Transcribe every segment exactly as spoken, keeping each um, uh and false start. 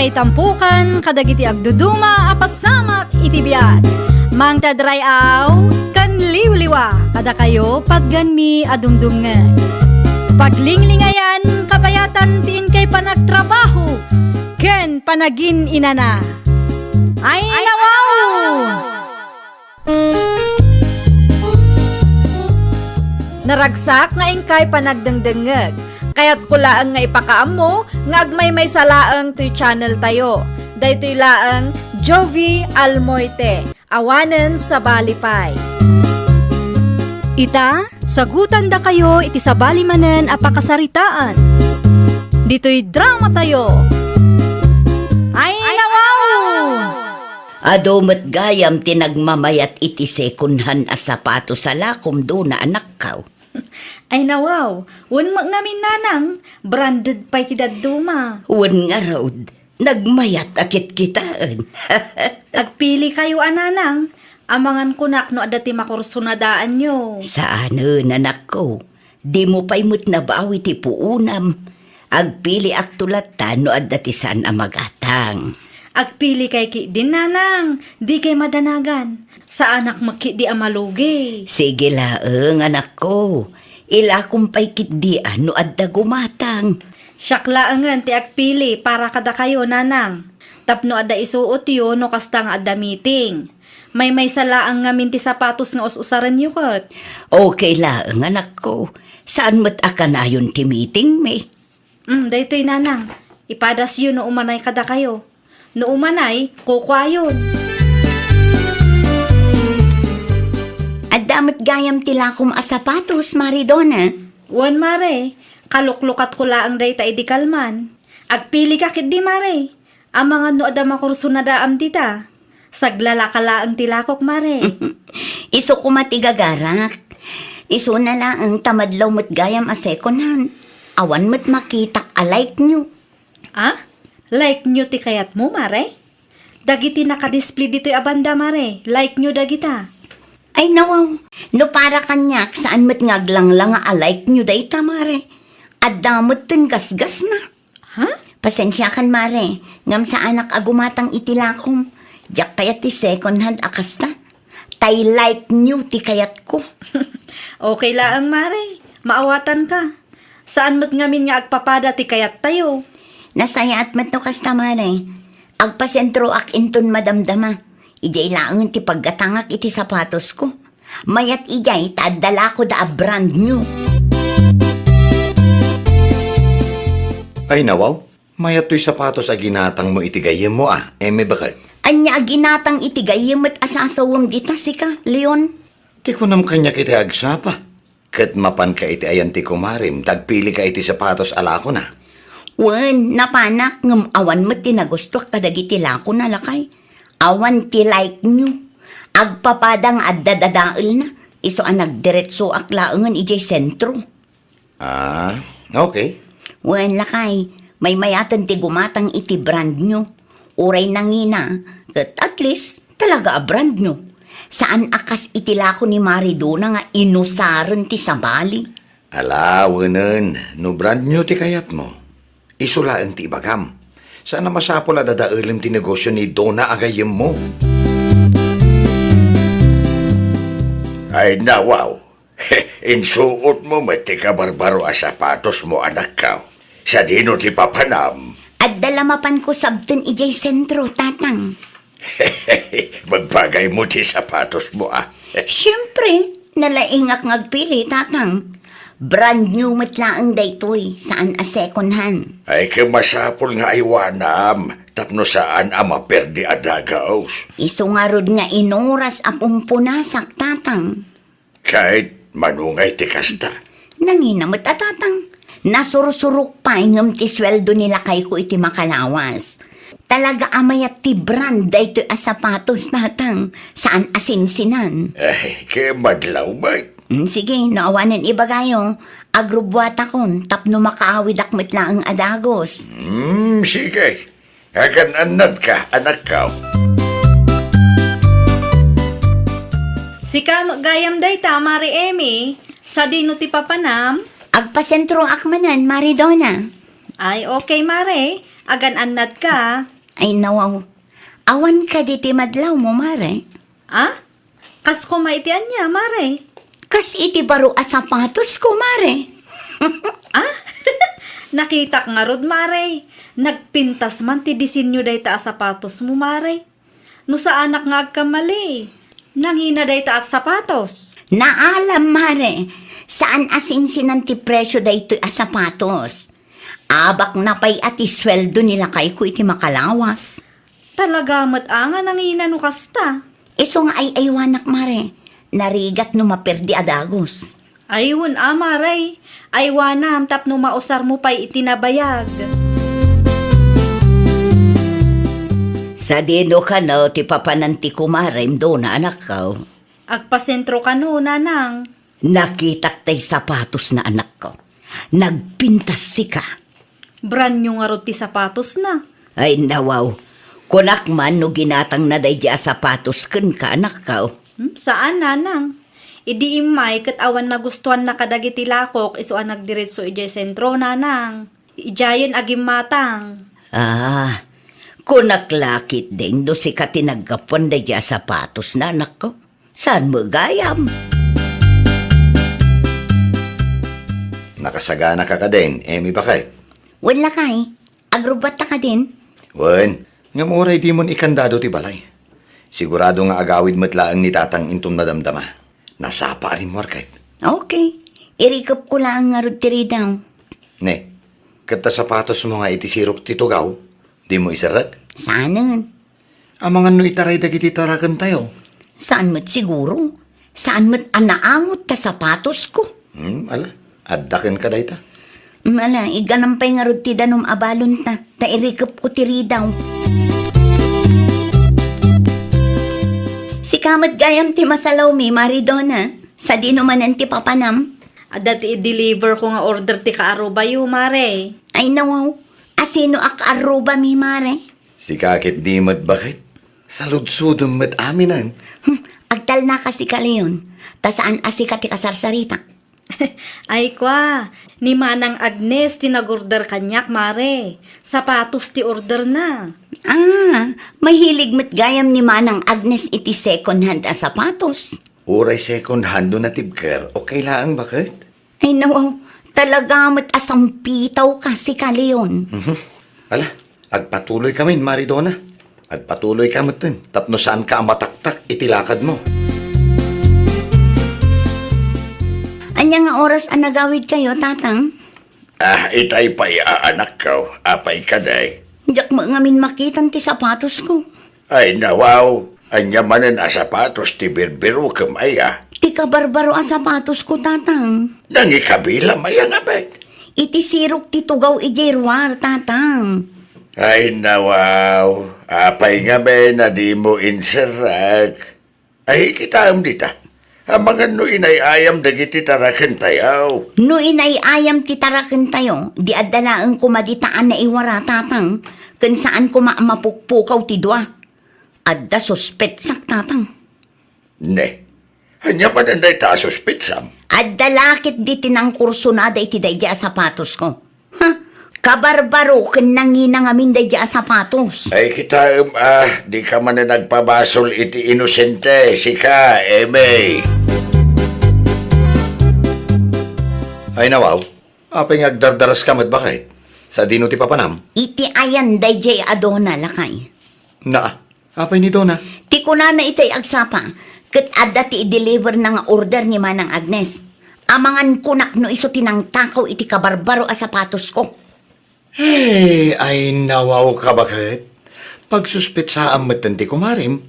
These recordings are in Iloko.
Itampukan kadagiti agduduma a pasamak iti biag. Mangted ray-aw ken liwliwa kadakayo patganmi a dumdumngeg. Paglinglingayan kabayatan ti inkay panagtrabaho ken panagin-inana. Ay, nawaw! Naragsak nga inkay panagdengdengngeg. Kayatko laeng nga ipakaammo nga agmaymaysa laeng toy channel tayo. Daytoy laeng Jovie Almoite, awanen sabali pay. Ita, sagutandakayo iti sabali manen a pakasaritaan. Ditoy drama tayo. Ay, nawaw! Adu met gayam ti nagmamayat iti second hand a sapatos a lakom, Dona, anakko. Ay, nawaw, wen met ngamin, nanang, branded pay ti dadduma. Wen ngarud, nagmayat a kitkitaen. Agpili kayo a nanang, amangan kunak no adda ti makursunadaanyo. Saanen, anakko. Dimo pay met nabawi ti puonam. Agpiliakto latta no adda ti saan a magatang. Agpili kay ki din, nanang, di kay madanagan. Saanak met ki di a malugi. Sige laeng, anakko. Ilakom pay ki di a no adda gumatang. Siak laengen ti agpili para kadakayo, nanang. Tapno adda isuotyo no kasta nga adda meeting. Maymaysa laeng ngamin ti sapatos nga us-usarenyo ket. Okay laeng, anakko. Saan met a kanayon ti meetingmi? Mm, daytoy, nanang. Ipadasyo no umanay kadakayo. No umanay, kukuayon. Adda met gayam ti lakom a sapatos, Mari Dona. Wen, Mare. Kaluklukatko laeng dayta idi kalman. Agpili ka ketdi, Mare. Amangan no adda makursunadaam dita. Saglalaka laeng ti lakok, Mare. Isu koma ti gagarak. Isuna laeng ta madlaw met gayam a second hand. Awan met makitak a like nyo. Ah? Like nyo ti kayatmo, Mare? Dagiti nakadisplay ditoy a banda, Mare. Like nyo dagita. Ay, nawaw. No para kaniak, saan met nga aglanglanga a like nyo dayta, Mare. Adda met ten gasgasna. Ha? Pasensiakan, Mare, ngem saanak a gumatang iti lakom. Diak kayat ti second hand a kasta. Tay like nyo ti kayatko. Okay laeng, Mare. Maawatanka. Saan met ngamin nga agpapada ti kayattayo. Nasayaat met no kasta, Mare. Agpasentroak inton madamdama. Idiay laengen ti paggatangak iti sapatosko. Mayat idiay ta adda lakoda a brand new. Ay, nawaw, mayat toy sapatos a ginatangmo iti gayyemmo a, Eme, baket? Ania a ginatang iti gayyem met a sasawem dita, sika, Leon? Ti kunam kaniak iti agsapa, ket mapanka iti ayan ti kumarem, ta agpilika iti sapatos a lakona. Wen, napanak, ngem awan met ti nagustuak kadagiti lakona, lakay. Awan ti like nyo. Agpapada nga adda dadaelna. Isu a nagdiretsoak laengen idiay sentro. Ah, okay. Wen, lakay, maymayaten ti gumatang iti brand new. Uray nangina, ket at least, talaga a brand new. Saan a kas iti lako ni Mari Dona nga inusaren ti sabali. Ala, wenen, no brand new ti kayatmo, isu laeng ti ibagam. Saan a masapul a dadaelem ti negosio ni Dona a gayyemmo. Ay, nawaw. Insuotmo met ti kabarbaro a sapatosmo, anakko. Sadino ti papanam? Adda la mapanko sabten idiay sentro, tatang. Magbagaymo ti sapatosmo, a. Siempre, nalaingak nga agpili, tatang. Brand new met laeng daytoy, saan a second hand. Ay, ket masapul nga aywanam, tapno saan a maperdi a dagus. Isu ngarud nga inuras a pumpunasak, tatang. Ket mano ngay ti kasta? Nangina met a, tatang. Nasursurok pay ngem ti sueldo ni lakayko iti makalawas. Talaga a mayat ti brand daytoy a sapatos, tatang. Saan a sinsinan. Ay, ket madlaw met. Mm, sige, no awanen ibagayo, agrubbuatakon tapno makaawidak met laeng a dagus. Mm, sige. Agan-annadka, anakko. Sika met gayam dayta, Mari Emi. Sadino ti papanam? Agpasentroak manen, Mari Dona. Ay, okay, Mare. Agan-annadka. Ay, nawaw. Awan kadi ti madlawmo, Mare? Ah? Kas koma iti ania, Mare? Kas iti baro a sapatosko, Mare. Ah? Nakitak ngarud, Mare. Nagpintas man ti disenyo dayta a sapatosmo, Mare. No saanak nga agkamali, nangina dayta a sapatos. Naalam, Mare. Saan a sinsinan ti presio daytoy a sapatos. Abakna pay a ti sueldo ni lakayko iti makalawas. Talaga met a nga nangina no kasta. Isu nga ay-aywanak, Mare. Narigat no maperdi a dagus. Ay, wen a, Mare. Aywanam tapno mausarmo pay iti nabayag. Sadino kano ti papanan ti kumarem, Dona, anakko? Agpasentro kano, nanang. Nakitak tay sapatosna, anakko. Nagpintas sika. Brand new ngarud ti sapatosna. Ay, nawaw. Kunak man no ginatangna daydi a sapatos kenka, anakko. Hmm, saan, nanang. Idi immay ket awan nagustuanna kadagiti lakok, isu a nagdiretso idiay sentro, nanang. Idiayen agimmatang. Ah, kunak la ketdin no sika ti naggapuan daydi a sapatosna, anakko. Saan met gayam? Nakasaganaka kadin, Emmy, baket? Wen, lakay. Agrubbatta kadin? Wen, ngem uray dimon ikandado ti balay. Sigurado nga agawid met laeng ni Tatang inton madamdama. Nasapa a rimmuar ket. Okay. Irikepko laeng ngarud ti ridaw. Ne, ket ta sapatosmo nga iti sirok ti tugaw, dimo iserrek? Saanen. Amangan no itaray dagiti tarakentayo? Saan met siguro. Saan met a naangot ta sapatosko. Hmm, ala, adda kenka dayta. Hmm, ala, igganam pay ngarud ti danum a balonta, ta irikepko ti ridaw. Sika met gayam ti masalawmi, Mare Dona. Sadino manen ti papanam? Adda ti i-deliver ko nga order ti kaarubayo, Mare. Ay, nawaw. Asino a kaarubami, Mare? Sika ket di met baket. Saludsodem met aminen. Hmm, agtalnaka sika, Leon. Ta saan a sika ti kasarsarita. Ay, kua, ni Manang Agnes ti nag-order kaniak, Mare. Sapatos ti orderna. Ah, mahilig met gayam ni Manang Agnes iti second hand a sapatos. Uray second hand no natibker, okay laeng baket. Ay, nawaw, talaga met a sampitawka, sika, Leon. Mhm. Ala, agpatuloykamin, Mare Dona. Agpatuloyka metten, tapno saanka a mataktak iti lakadmo. Ania nga oras a nagawidkayo, Tatang? Ah, itay pay a anakko, apay kadi? Diak met ngamin makitan ti sapatosko. Ay, nawaw, ania manen a sapatos ti birbirokem aya? Ti kabarbaro a sapatosko, Tatang. Nangikabilam aya ngamin? Iti sirok ti tugaw idiay ruar, Tatang. Ay, nawaw, apay ngamin a dimo inserrek? Ay, kitaem dita. Amangan no inay-ayam dagiti tarakentayo. No inay-ayam ti tarakentayo, di adda laeng koma dita a naiwara, Tatang, ken saan koma a mapukpukaw ti dua. Adda suspetsak, Tatang. Ne, ania manen dayta a suspetsam? Adda la ketdi ti nangkursonada iti daydi a sapatosko. Ha? Kabarbaro ken nangina ngamin daydi a sapatos. Ay, kitaem a, dika manen agpabasol iti inosente, sika, Emmy. Ay, nawaw, apay nga agdardaraska met baket? Sadino ti papanam? Iti ayan daydi a Dona, lakay. Naa, apay ni Dona? Ti kunana itay agsapa, ket adda ti i-deliver na nga order ni Manang Agnes. Amangan kunak no isu ti nangtakaw iti kabarbaro a sapatosko. Hey, ay, nawaw ka baket? Pagsuspetsaam metten ti kumarem.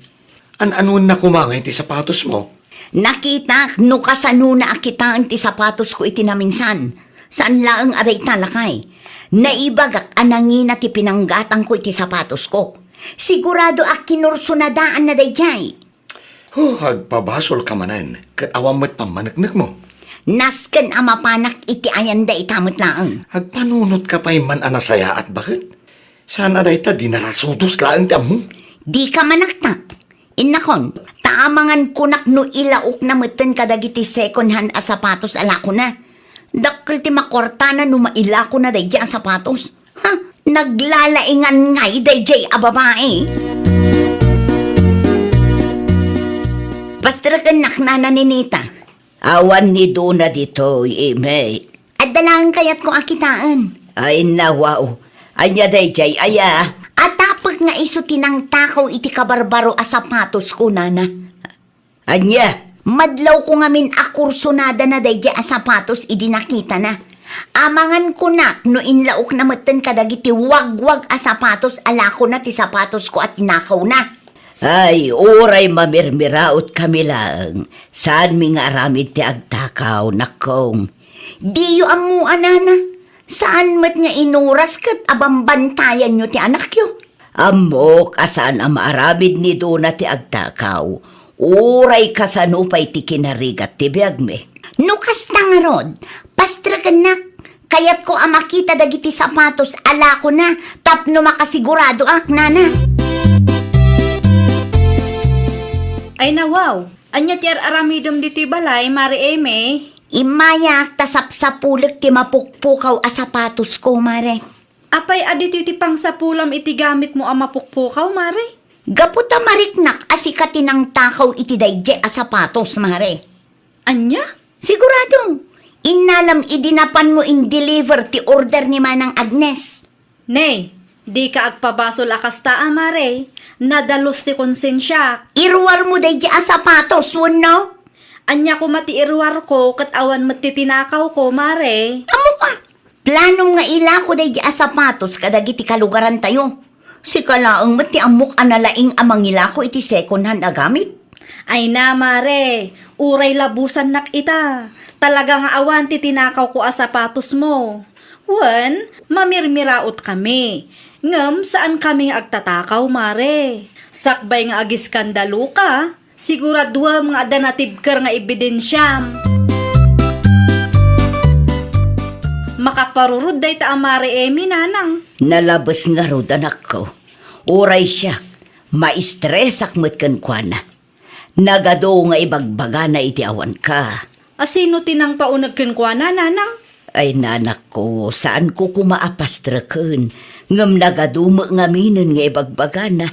An-anuenna koma ngay ti sapatosmo? Nakitak no kasanona a kitaen ti sapatosko iti naminsan. Saan laeng a dayta, lakay. Naibagak a nangina ti pinanggatangko iti sapatosko. Sigurado a kinursonadaanna daydiay. Huh, agpabasolka manen, ket awan met pammaneknekmo. Nasken a mapanak iti ayan dayta met laeng. Agpanunotka pay man a nasayaat, baket? Saan a dayta, dinarasudos laeng ti ammom. Dika manaktak. Innakon, ta amangan kunak no ilaokna metten kadagiti second hand a sapatos a lakona. Dakkel ti makuartana no mailakona daydi a sapatos. Ha? Naglalaingan ngay daydiay a babai. Pastrekennak, Nana Ninita. Awan ni Dona ditoy, Eme. Adda laeng kayatko a kitaen. Ay, nawaw. Ania daydiay aya? Atapek nga isu ti nangtakaw iti kabarbaro a sapatosko, Nana. Ania? Madlawko ngamin a kursunadana daydiay a sapatos idi nakitana. Amangan kunak no inlaokna metten kadagiti wagwag a sapatos a lakona ti sapatosko a tinakawna. Ay, uray mamirmiraotkami laeng, saanmi nga aramid ti agtakaw, nakkong. Diyo ammo a, Nana. Saan met nga inuras ket abambantayanyo ti anakyo. Ammok a saan a maaramid ni Dona ti agtakaw, uray kasano pay ti kinarigat ti biagmi. No kasta ngarud, pastrekennak. Kayatko a makita dagiti sapatos a lakona tapno makasiguradoak, Nana. Ay, nawaw. Ania ti ar-aramidem ditoy balay, Mare Eme? Immayak ta sapsapulek ti mapukpukaw a sapatosko, Mare. Apay a ditoy ti pangsapulam iti gamitmo a mapukpukaw, Mare? Gapu ta mariknak a sika ti nangtakaw iti daydiay a sapatos, Mare. Ania? Sigurado. Innalam idi napanmo in-deliver ti order ni Manang Agnes. Ne, dika agpabasol a kasta a, Mare. Nadalus ti konsensiak. Iruarmo daydiay a sapatos, wenno? Ania koma ti iruarko ket awan met ti tinakawko, Mare? Ammok a, planom nga ilako daydiay a sapatos kadagiti kalugarantayo. Sika laeng met ti ammok a nalaing a mangilako iti second hand a gamit. Ay na, Mare, uray labusannak ita. Talaga nga awan ti tinakawko a sapatosmo. Wen, mamirmiraotkami. Ngem saankami nga agtatakaw, Mare. Sakbay nga agiskandaloka, siguraduem nga adda natibker nga ebidensiam. Makaparurod dayta a Mare Eme, Nanang. Nalabes ngarud, anakko. Uray siak, maistresak met kenkuana. Nagadu nga ibagbagana iti awanka. A sino ti nangpauneg kenkuana, Nanang? Ay, nanakko, saanko koma a pastreken, ngem nagadu met ngaminen nga ibagbagana.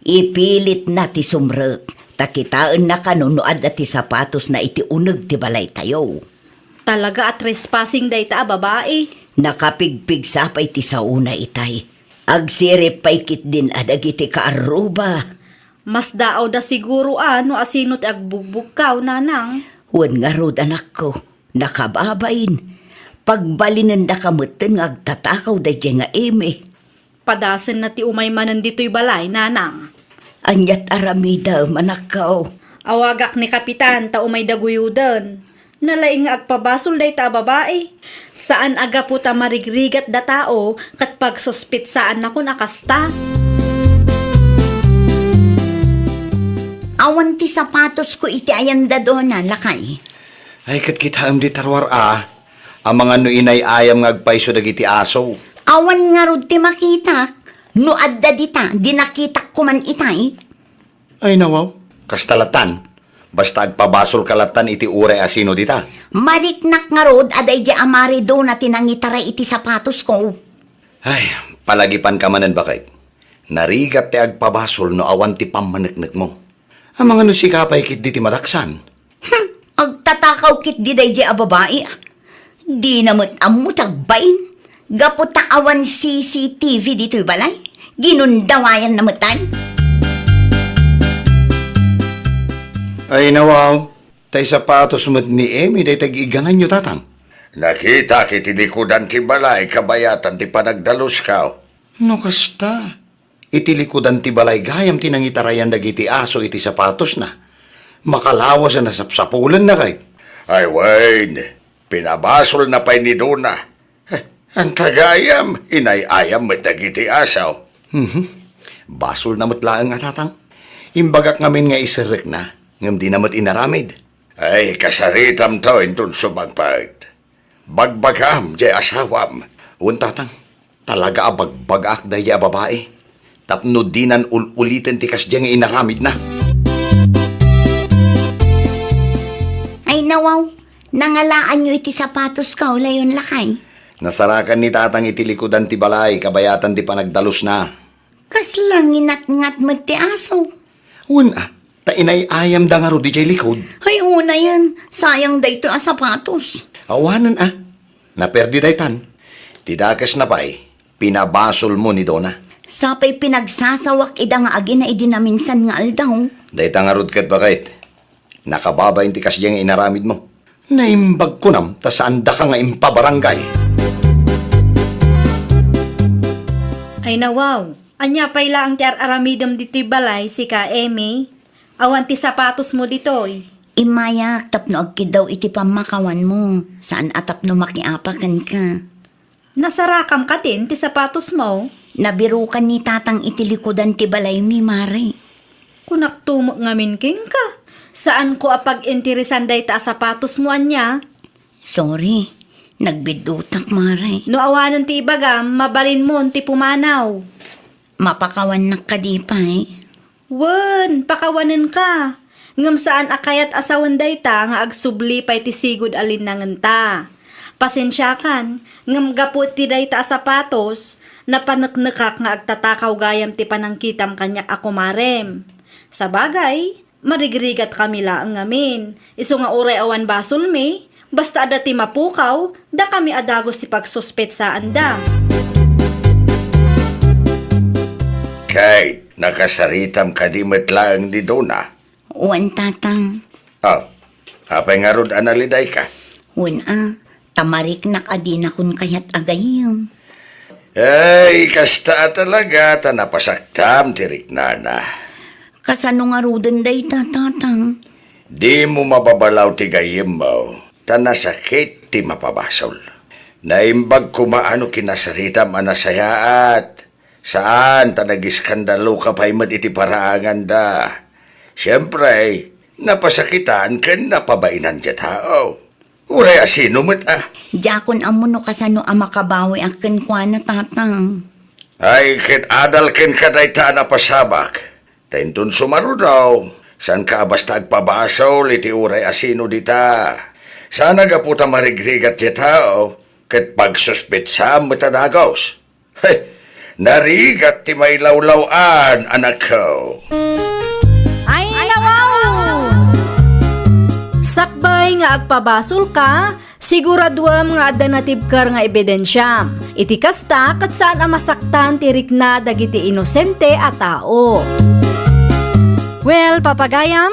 Ipilitna ti sumrek, ta kitaenna kano no adda ti sapatosna iti uneg ti balaytayo. Talaga a trespassing dayta a babai. Nakapigpigsa pay ti saona itay. Agsirib pay ketdin a dagiti kaarruba. Masdaawda siguro a no asino ti agbugbugkaw, Nanang. Wen ngarud, anakko, nakababain. Pagbalinendaka metten nga agtatakaw daydiay nga Eme. Padasenna ti umay manen ditoy balay, Nanang. Aniat aramidem, anakko? Awagak ni Kapitan ta umay daguyoden. Nalaing nga agpabasol dayta a babai. Saan a gapu ta marigrigat da tao ket pagsuspetsaannakon a kasta. Awan ti sapatosko iti ayan da Dona, lakay. Ay, ket kitaem dita ruar a, amangan no inay-ayam nga agpayso dagiti aso. Awan ngarud ti makitak, no adda dita, di nakitak koman itay. Ay, nawaw. Kasta latan. Basta agpabasolka latan iti uray a sino dita. Mariknak ngarud a daydiay a Mare Dona ti nangitaray iti sapatosko. Ay, palagipanka manen, baket. Narigat ti agpabasol no awan ti pammaneknekmo. Amangan no sika pay ketdi ti madaksan. Hmm, agtatakaw ketdi daydiay a babai, a. Dina met ammo ti agbain. Gapu ta awan C C T V ditoy balay, ginundawayanna met ay. Ay, nawaw, tay sapatos met ni Eme dayta ig-igananyo, Tatang. Nakitak iti likudan ti balay kabayatan ti panagdaluskaw. No kasta, iti likudan ti balay gayam ti nangitarayan dagiti aso iti sapatosna. Makalawas a nasapsapulenna kay. Ay wen, pinabasolna pay ni Dona. Eh, anta gayam, inay-ayam met dagiti aso. Mhm. Basolna met laeng a, Tatang. Imbagak ngamin nga iserrekna, ngem dina met inaramid. Ay, kasaritamto inton sumangpet. Bagbagam, diay asawam. Wen, Tatang, talaga a bagbagaak daydiay a babai. Tapno dinan ul-uliten ti kasdiay nga inaramidna. Ay, nawaw, nangalaanyo iti sapatosko, layon lakay. Nasarakan ni Tatang iti likudan ti balay kabayatan ti panagdalusna. Kasla nginatngat met ti aso. Wen a, ta inay-ayamda ngarud idiay likod. Hay, unayen, sayang daytoy a sapatos. Awanen a, naperdi daytan. Ti dakesna pay, pinabasolmo ni Dona. Sapay pinagsasawak ida nga agina idi naminsan nga aldaw. Dayta ngarud ket baket. Nakababain ti kasdiay nga inaramidmo. Naimbag kunam ta saandaka nga impabarangay. Ay nawaw, ania pay laeng ti ar-aramidem ditoy balay, sika, Emmy? Awan ti sapatosmo ditoy. Immayak tapno agkiddaw iti pammakawanmo, saan a tapno makiapa kenka. Nasarakam kadin ti sapatosmo? Nabirukan ni Tatang iti likudan ti balaymi, Mare. Kunakto met ngamin kenka, saanko a pag-interesan dayta a sapatosmo ania? Sorry, nagbiddutak, Mare. No awanen ti ibagam, mabalinmon ti pumanaw. Mapakawannak kadi pay? Wen, pakawanenka. Ngem saan a kayat a sawen dayta nga agsubli pay ti sigud a linnangenta. Pasensiakan, ngem gapu iti dayta a sapatos, napaneknekak nga agtatakaw gayam ti panangkitam kaniak a kumarem. Sabagay, marigrigatkami laeng ngamin. Isu nga uray awan basolmi, basta adda ti mapukaw, dakami a dagus ti pagsuspetsaanda. Kate, nakasaritam kadi met laeng ni Dona? Wen, Tatang. Oh, apay ngarud a nalidayka? Wen a, ta mariknak a dinakon kayat a gayyem. Ay, kasta a talaga, ta napasaktam ti riknana. Kasano ngaruden dayta, Tatang? Dimo mababalaw ti gayyemmo, ta nasakit ti mapabasol. Naimbag koma a no kinasaritam a nasayaat. Saan ta nagiskandaloka pay met iti paraanganda. Siempre, napasakitan ken napabainandiay tao. Uray a sino met a. Diakon ammo no kasano a makabawiak kenkuana, Tatang. Ay, ket adal kenka dayta a napasabak. Ta inton sumaruno, saanka a basta agpabasol iti uray a sino dita. Saan a gapu ta marigrigat ti tao, ket pagsuspetsaam met a dagus. He, narigat ti mailawlaw-an, anakko. Ay, nawaw! Sakbay nga agpabasolka, siguraduem nga adda natibker nga ebidensiam. Iti kasta, ket saan a masaktan ti rikna dagiti inosente a tao. Well, papagayam,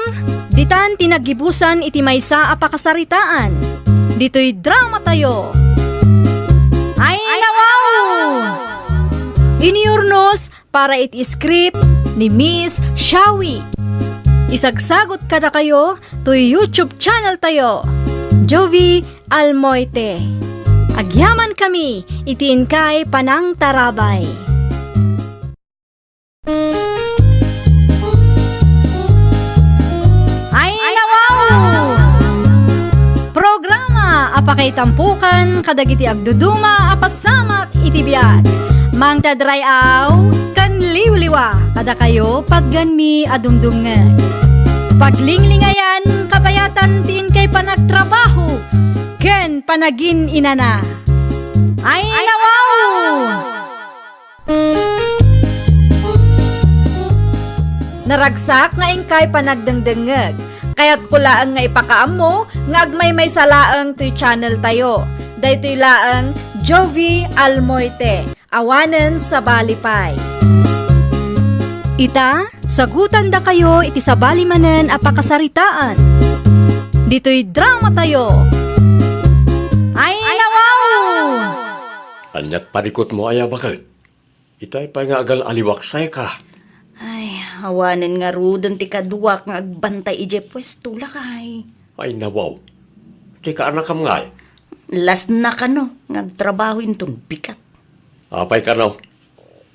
ditan ti naggibusan iti maysa a pakasaritaan. Ditoy dramatayo. Ay, nawaw! Inurnos para iti script ni Miss Shawi. Isagsagot kadakayo toy YouTube channel tayo, Jovie Almoite. Agyamankami iti inkay panangtarabay. Ay, nawaw! Programa a pakaitampokan kadagiti agduduma a pasamak iti biag. Mangted ray-aw ken liwliwa kadakayo patgenmi a dumdumngeg. Paglinglingayan kabayatan ti inkay panagtrabaho ken panagin-inana. Ay, nawaw! Naragsak nga inkay panagdengdengngeg. Kayatko laeng nga ipakaammo nga agmaymaysa laeng toy channel tayo. Daytoy laeng Jovie Almoite, awanen sabali pay. Ita, sagutandakayo iti sabali manen a pakasaritaan. Ditoy dramatayo. Ay, nawaw! Ania't parikutmo aya baket? Itay pay nga agal-aliwak sayka. Ay, awanen ngaruden ti kaduak nga agbantay idiay puesto, lakay. Ay, nawaw. Ti kaanakam ngay? Lasna kano nga agtrabaho inton bigat. Apay kano?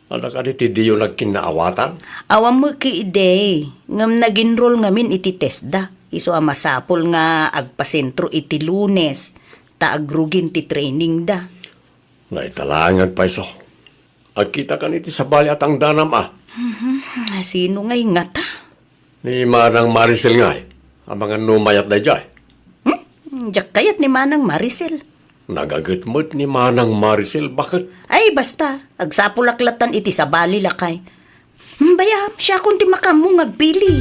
Adda kadi ti diyo nagkinnaawatan? Awan met idi, ngem nag-enroll ngamin iti TESDA. Isu a masapul nga agpasentro iti Lunes, ta agrugin ti trainingda. Naitalangan pay so. Agkitakan iti sabali a tangdanam a. Mhm. Sino ngay ngata? Ni Manang Maricel ngay. Amangan no mayat daydiay. Hmm? Diak kayat ni Manang Maricel. Nagaget met ni Manang Maricel, baket. Ay, basta. Agsapulak lattan iti sabali, lakay. Hmm, bayam, siakon ti makaammo nga agpili.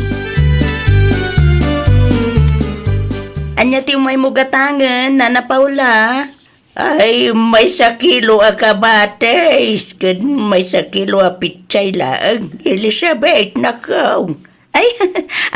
Ania ti umaymo gatangen, Nana Paula? Ay, maysa kilo a kamatis, ken maysa kilo a pitsay laeng, Elizabeth, nakaw. Ay,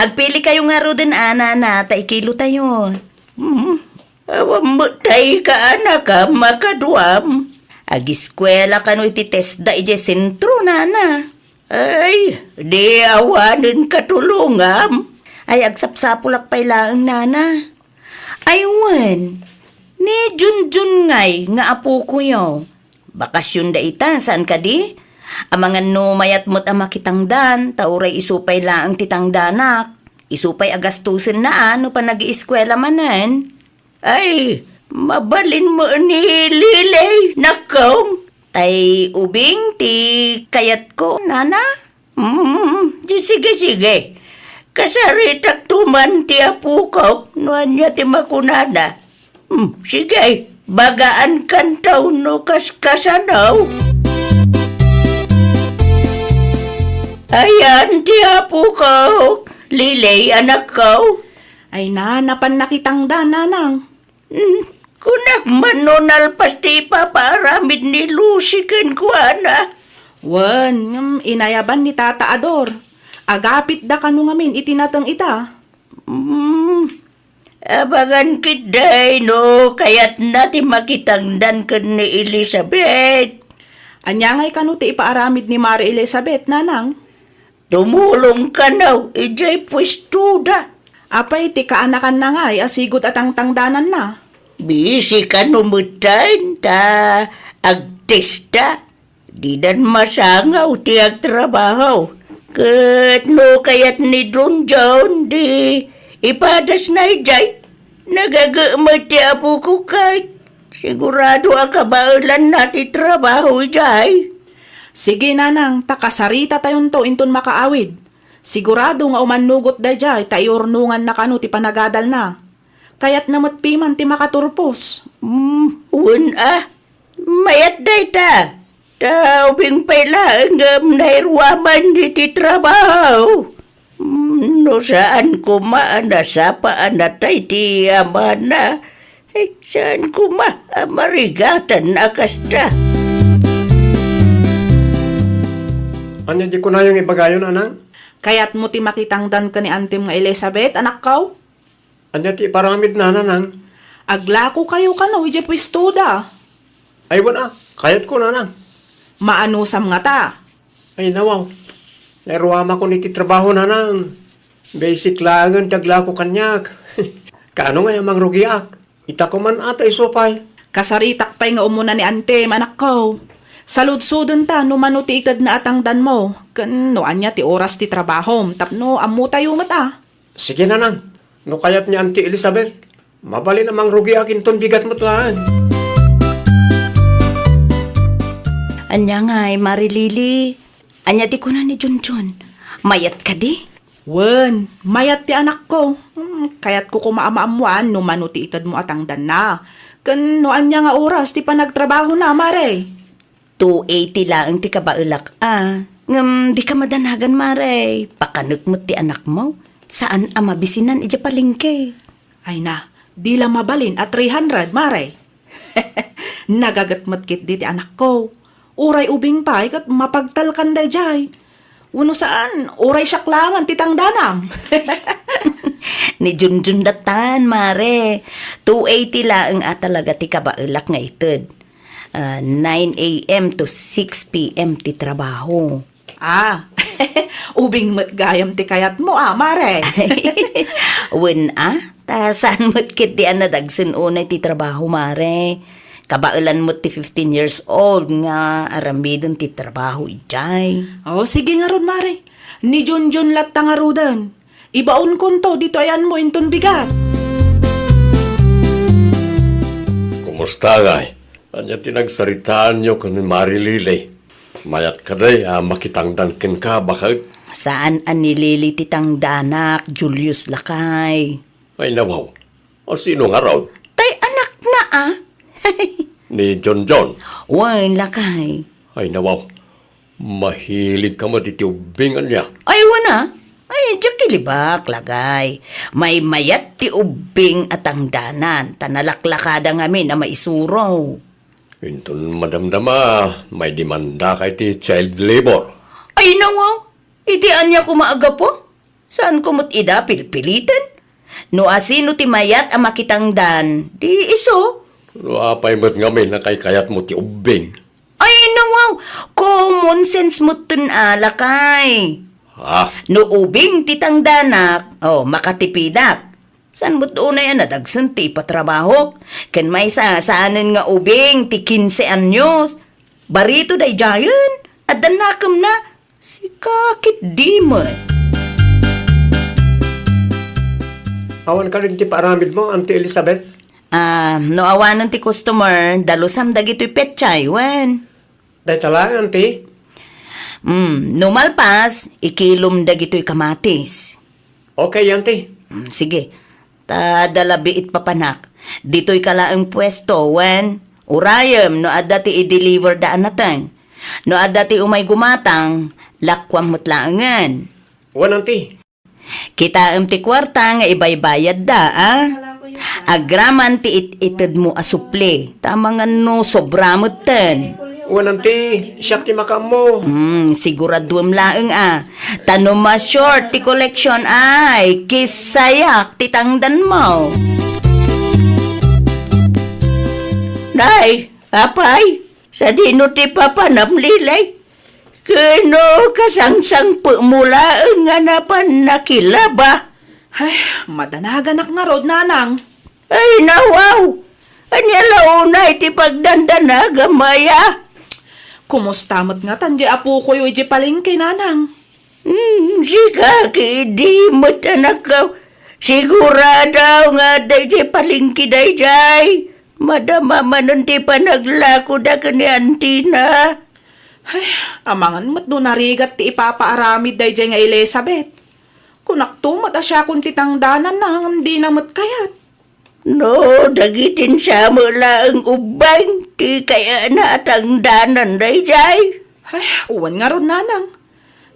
agpili kayo ngaruden, Nana, ta ikilo tayo. Hmm, awan met tay kaanakam a kaduam. Agiskuela kano iti TESDA idiay sentro, Nana. Ay, di awanen katulongam. Ay, agsapsapulak pay laeng, Nana. Ay, wen, ni Junjun ngay nga apokoyo. Bakasionda ita, saan kadi? Amangan no mayat met a makitangdan, ta uray isu pay laeng ti tangdanak. Isu pay a gastusenna a no panagieskuela manen. Ay, mabalin met ni Lily, nakong. Tay ubing ti kayatko, Nana? Hmm, di sige, sige. Kasaritak tuman ti apokok no ania ti makunana. Hmm, sige, bagaan kantaw no kaskasanaw. Ayan ti apokok, Lily, anakko. Ay, Nana, pan nakitangdan, Nanang. Hmm, kunak man no nalpas ti ipapaaramid ni Lucy kenkuana. Wen, ngem inayaban ni Tata a Dor. Agapitda kano ngamin iti nateng ita. Hmm, abangan ketdi no kayatna ti makitangdan ken ni Elizabeth. Ania ngay kano ti ipaaramid ni Mari Elizabeth, Nanang? Tumulong kano idiay puestoda. Apay ti kaanakanna ngay a sigud a tangtangdananna? Busy kano metten ta agtesta. Didan masangaw ti agtrabaho. Ket no kayat ni Junjun, di ipadasna idiay. Nagaget met ti apoko ket sigurado a kabaelanna ti trabaho idiay. Sige, Nanang, ta kasaritatayon to inton makaawid. Sigurado nga umannugot daydiay ta iurnonganna kano ti panagadalna. Kayatna met piman ti makaturpos. Hmm, wen a. Mayat dayta. Ta ubing pay laeng ngem nairuaman iti trabaho. Hmm, no saan koma a nasapa a natay ti amana, ay, saan koma a marigatan a kasta. Ania di kunayo nga ibagayo, Nanang? Kayatmo ti makitangdan ken ni Antim nga Elizabeth, anakko? Ania ti iparamidna, Nanang? Aglako kayo kano idiay puestoda. Ay, wen a, kayatko, Nanang. Maanusam ngata? Ay, nawaw. Nairuamakon iti trabaho, Nanang. Basic laengen ti aglako kaniak. Kaano ngay a mangrugiak? Ita koman a ta isu pay. Kasaritak pay nga umuna ni Antim, anakko. Saludsodenta no mano ti itedna a tangdanmo, ken no ania ti oras ti trabahom, tapno ammotayo met a. Sige, Nanang. No kayat ni Auntie Elizabeth, mabalin a mangrugiak inton bigat met laeng. Ania ngay, Mari Lily? Ania ti kuna ni Junjun? Mayat kadi? Wen, mayat ti anakko. Hmm, kayatko koma a maammoan no mano ti itedmo a tangdanna. Ken no ania nga oras ti panagtrabahona, Mare? Two eighty laeng ti kabaelak a. Ngem dika madanagan, Mare. Pakanek met ti anakmo. Saan a mabisinan idiay palengke. Ay na, di la mabalin a three hundred, Mare. Nagaget met ketdi ti anakko. Uray ubing pay ket mapagtalkan daydiay. Wenno saan, uray siak laengen ti tangdanam. Ni Junjun datan, Mare. Two eighty laeng a talaga ti kabaelak nga ited. Ah, nine a m to six p m ti trabaho. Ah, ubing met gayam ti kayatmo, ah, Mare. Wen, ah, ta saan met ketdi a nadagsen unay ti trabaho, Mare. Kabaelan met ti fifteen years old nga aramiden ti trabaho idiay. Oh, sige ngarud, Mare. Ni Junjun latta ngaruden. Ibaonkonto ditoy ayanmo inton bigat. Kumusta, ngay? Ania ti nagsaritaanyo ken ni Mari Lily? Mayat kadi a makitangdan kenka, baket? Saan a ni Lily ti tangdanak, Julius, lakay. Ay, nawaw. A, sino ngarud? Tay anakna, a. Ni John John. Wen, lakay. Ay, nawaw. Mahilig ka met iti ubbing ania? Ay, wen a. Ay, diak ilibak, lakay. Maymayat ti ubbing a tangdanan, ta nalaklakada ngamin a maisuro. Inton madamdama, maidimandaka iti child labor. Ay, nawaw. Iti ania koma a gapu? Saanko met ida pilpiliten? No asino ti mayat a makitangdan, di isu. No apay met ngamin a kaykayatmo ti ubbing? Ay, nawaw! Common sense metten a, lakay. Ha? No ubing ti tangdanak, o, makatipidak. Saan met unay a nadagsen ti ipatrabahok? Ken maysa, saanen nga ubing ti kinse anyos. Barito daydiayen, adda nakemna. Sika ketdi met. Awan kadin ti paaramidmo, Auntie Elizabeth? Ah, no awanen ti customer, dalusam dagitoy petsay, wen. Dayta laeng, Auntie? Mm, no malpas, ikilom dagitoy kamatis. Okay, Auntie. Mm, sige. Ta adda la biit papanak. Ditoyka laeng puesto, wen urayem no adda ti i-deliver da a nateng. No adda ti umay gumatang, lakuam met laengen. Wen, Auntie. Kitaem ti kuarta nga ibaybayadda, a? Agraman ti it-itedmo a supli. Ta mangan no sobra metten. Wen, Auntie, siak ti makaammo. Hmm, siguraduem laeng a. Ta no ma-short ti collection ay, kisayak ti tangdanmo. Nay, apay, sadino ti papanam, Lilay? Ken no kasangsangpetmo laeng nga napan nakilaba? Ay, madanaganak ngarud, Nanang. Ay, nawaw! Ania la unay ti pagdandanagam aya? Kumusta met ngatan di apokoyo idiay palengke, Nanang? Hmm, sika ketdi met, anakko. Sigurado nga adda idiay palengke daydiay. Madama manen ti panaglakoda ken ni Antina. Ay, amangan met no narigat ti ipapaaramid daydiay nga Elizabeth. Kunakto met a siakon ti tangdananna ngem dina met kayat. No, dagiti sa met laeng ubbing ti kayatna a tangdanan daydiay. Ay, wen ngarud, Nanang.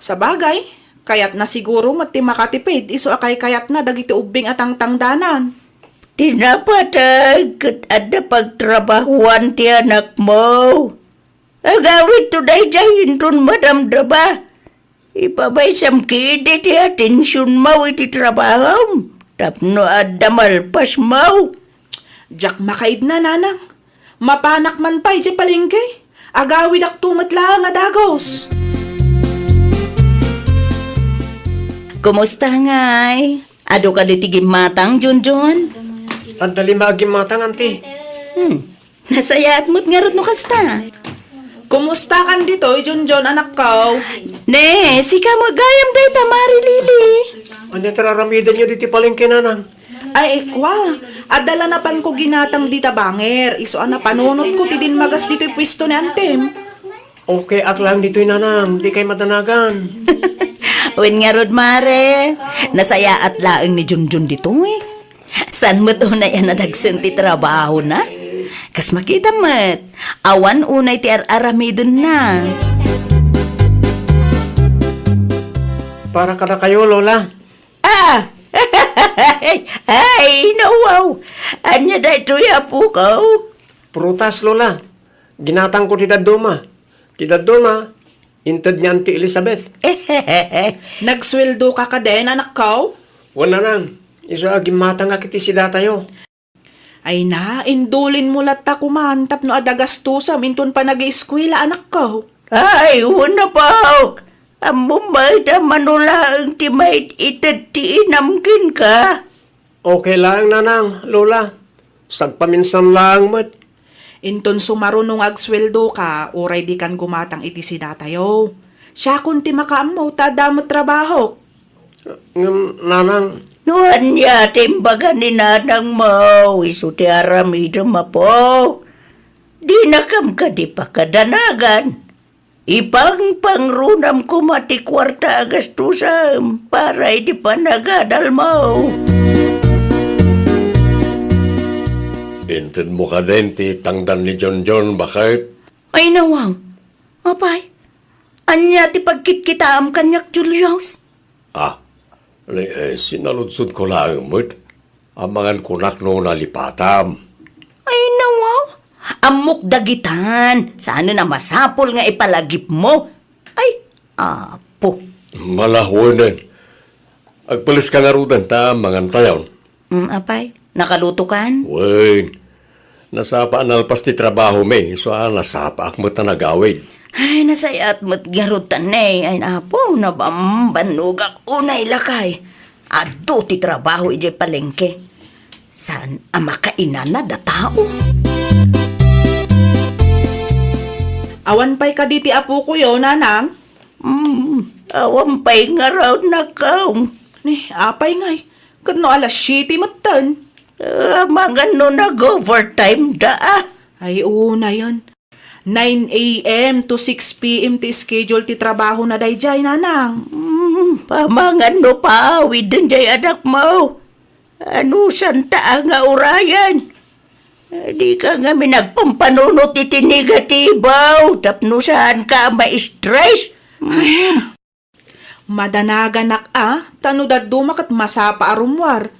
Sabagay, kayatna siguro met ti makatipid isu a kaykayatna dagiti ubbing a tangtangdanan. Ti napateg ket adda pagtrabahuan ti anakmo. Agawidto daydiay inton madamdama. Ipabaysam ketdi ti atensionmo iti trabahom tapno adda malpasmo. Diak makaidna, Nanang. Mapanak man pay idiay palengke. Agawidakto met laeng a dagus. Kumusta ngay? Adu kadi ti gimmatang, Junjun? Adda lima a gimmatang, Auntie. Hmm. Nasayaat met ngarud no kasta. Kumusta kan ditoy, Junjun, anakko? Ne, sika met gayam dayta, Mari Lili. Ania ti ar-aramidenyo ditoy palengke, Nanang? Ay, kua, adda la napanko ginatang dita banger, isu a napanunotko ti dimmagas ditoy puesto ni Antim. Okay ak laeng ditoy, Nanang, dikay madanagan. Wen ngarud, Mare, nasayaat laeng ni Junjun ditoy. Saan met unay a nadagsen ti trabahona? Kas makita met, awan unay ti ar-aramidenna. Para kadakayo, Lola. Ah! Ay, nawaw! Ania daytoy, apoko? Prutas, Lola. Ginatangko ti dadduma. Ti dadduma, inted ni Auntie Elizabeth. Nagsueldoka kadin, anakko? Wen, Nanang. Isu a gimmatangak iti sidatayo. Ay na, indulinmo latta koman tapno adda gastosam inton panagieskuela, anakko. Ay, wen, apok. Ammom met a mano laeng ti maited ti inam kenka? Okay laeng, Nanang, Lola. Sagpaminsan laeng met. Inton sumaruno nga agsueldoka, uray dikan gumatang iti sidatayo. Siakon ti makaammo ta adda met trabahok. Ngem, Nanang. No ania ti imbaga ni nanangmo, isu ti aramidem, apo. Dinakam kadi pakadanagan. Ipangpangronam koma ti kuarta a gastosam para iti panagadalmo. Intedmo kadin ti tangdan ni Junjun, baket? Ay, nawaw. Apay, ania ti pagkitkitaem kaniak, Julius? Ah, li-, eh, sinaludsodko laeng met. Amangan kunak no nalipatam. Ay, nawaw. Ammok dagitan. Saanen a masapul nga ipalagipmo. Ay, apo. Malawenen. Agpeleska ngaruden ta mangantayon. Mm, apay, nakalutokan? Wen. Nasapa a nalpas ti trabahomi, isu a nasapaak met a nagawid. Ay, nasayaat met ngarud ta, ne. Ay, apo, nabambannogak unay lakay. Adu ti trabaho idiay palengke. Saan a makainanad a tao? Awan pay kadi ti apokoyo, nanang? Hmm, awan pay ngarud, nakaw. Ni, apay ngay? Ket no alas siete metten? Ah, amangan no nag-overtime da, ah. Ay, unayen. Nine a m to six p m ti schedule ti trabahona daydiay, nanang. Hmm, amangan no paawiden jay anakmo. Anusanta a nga urayen? Dika ngamin agpampanunot iti negatibo tapno saanka a ma-stress. Hmm. Madanaganak a, ta no dadduma ket masapa a rummuar.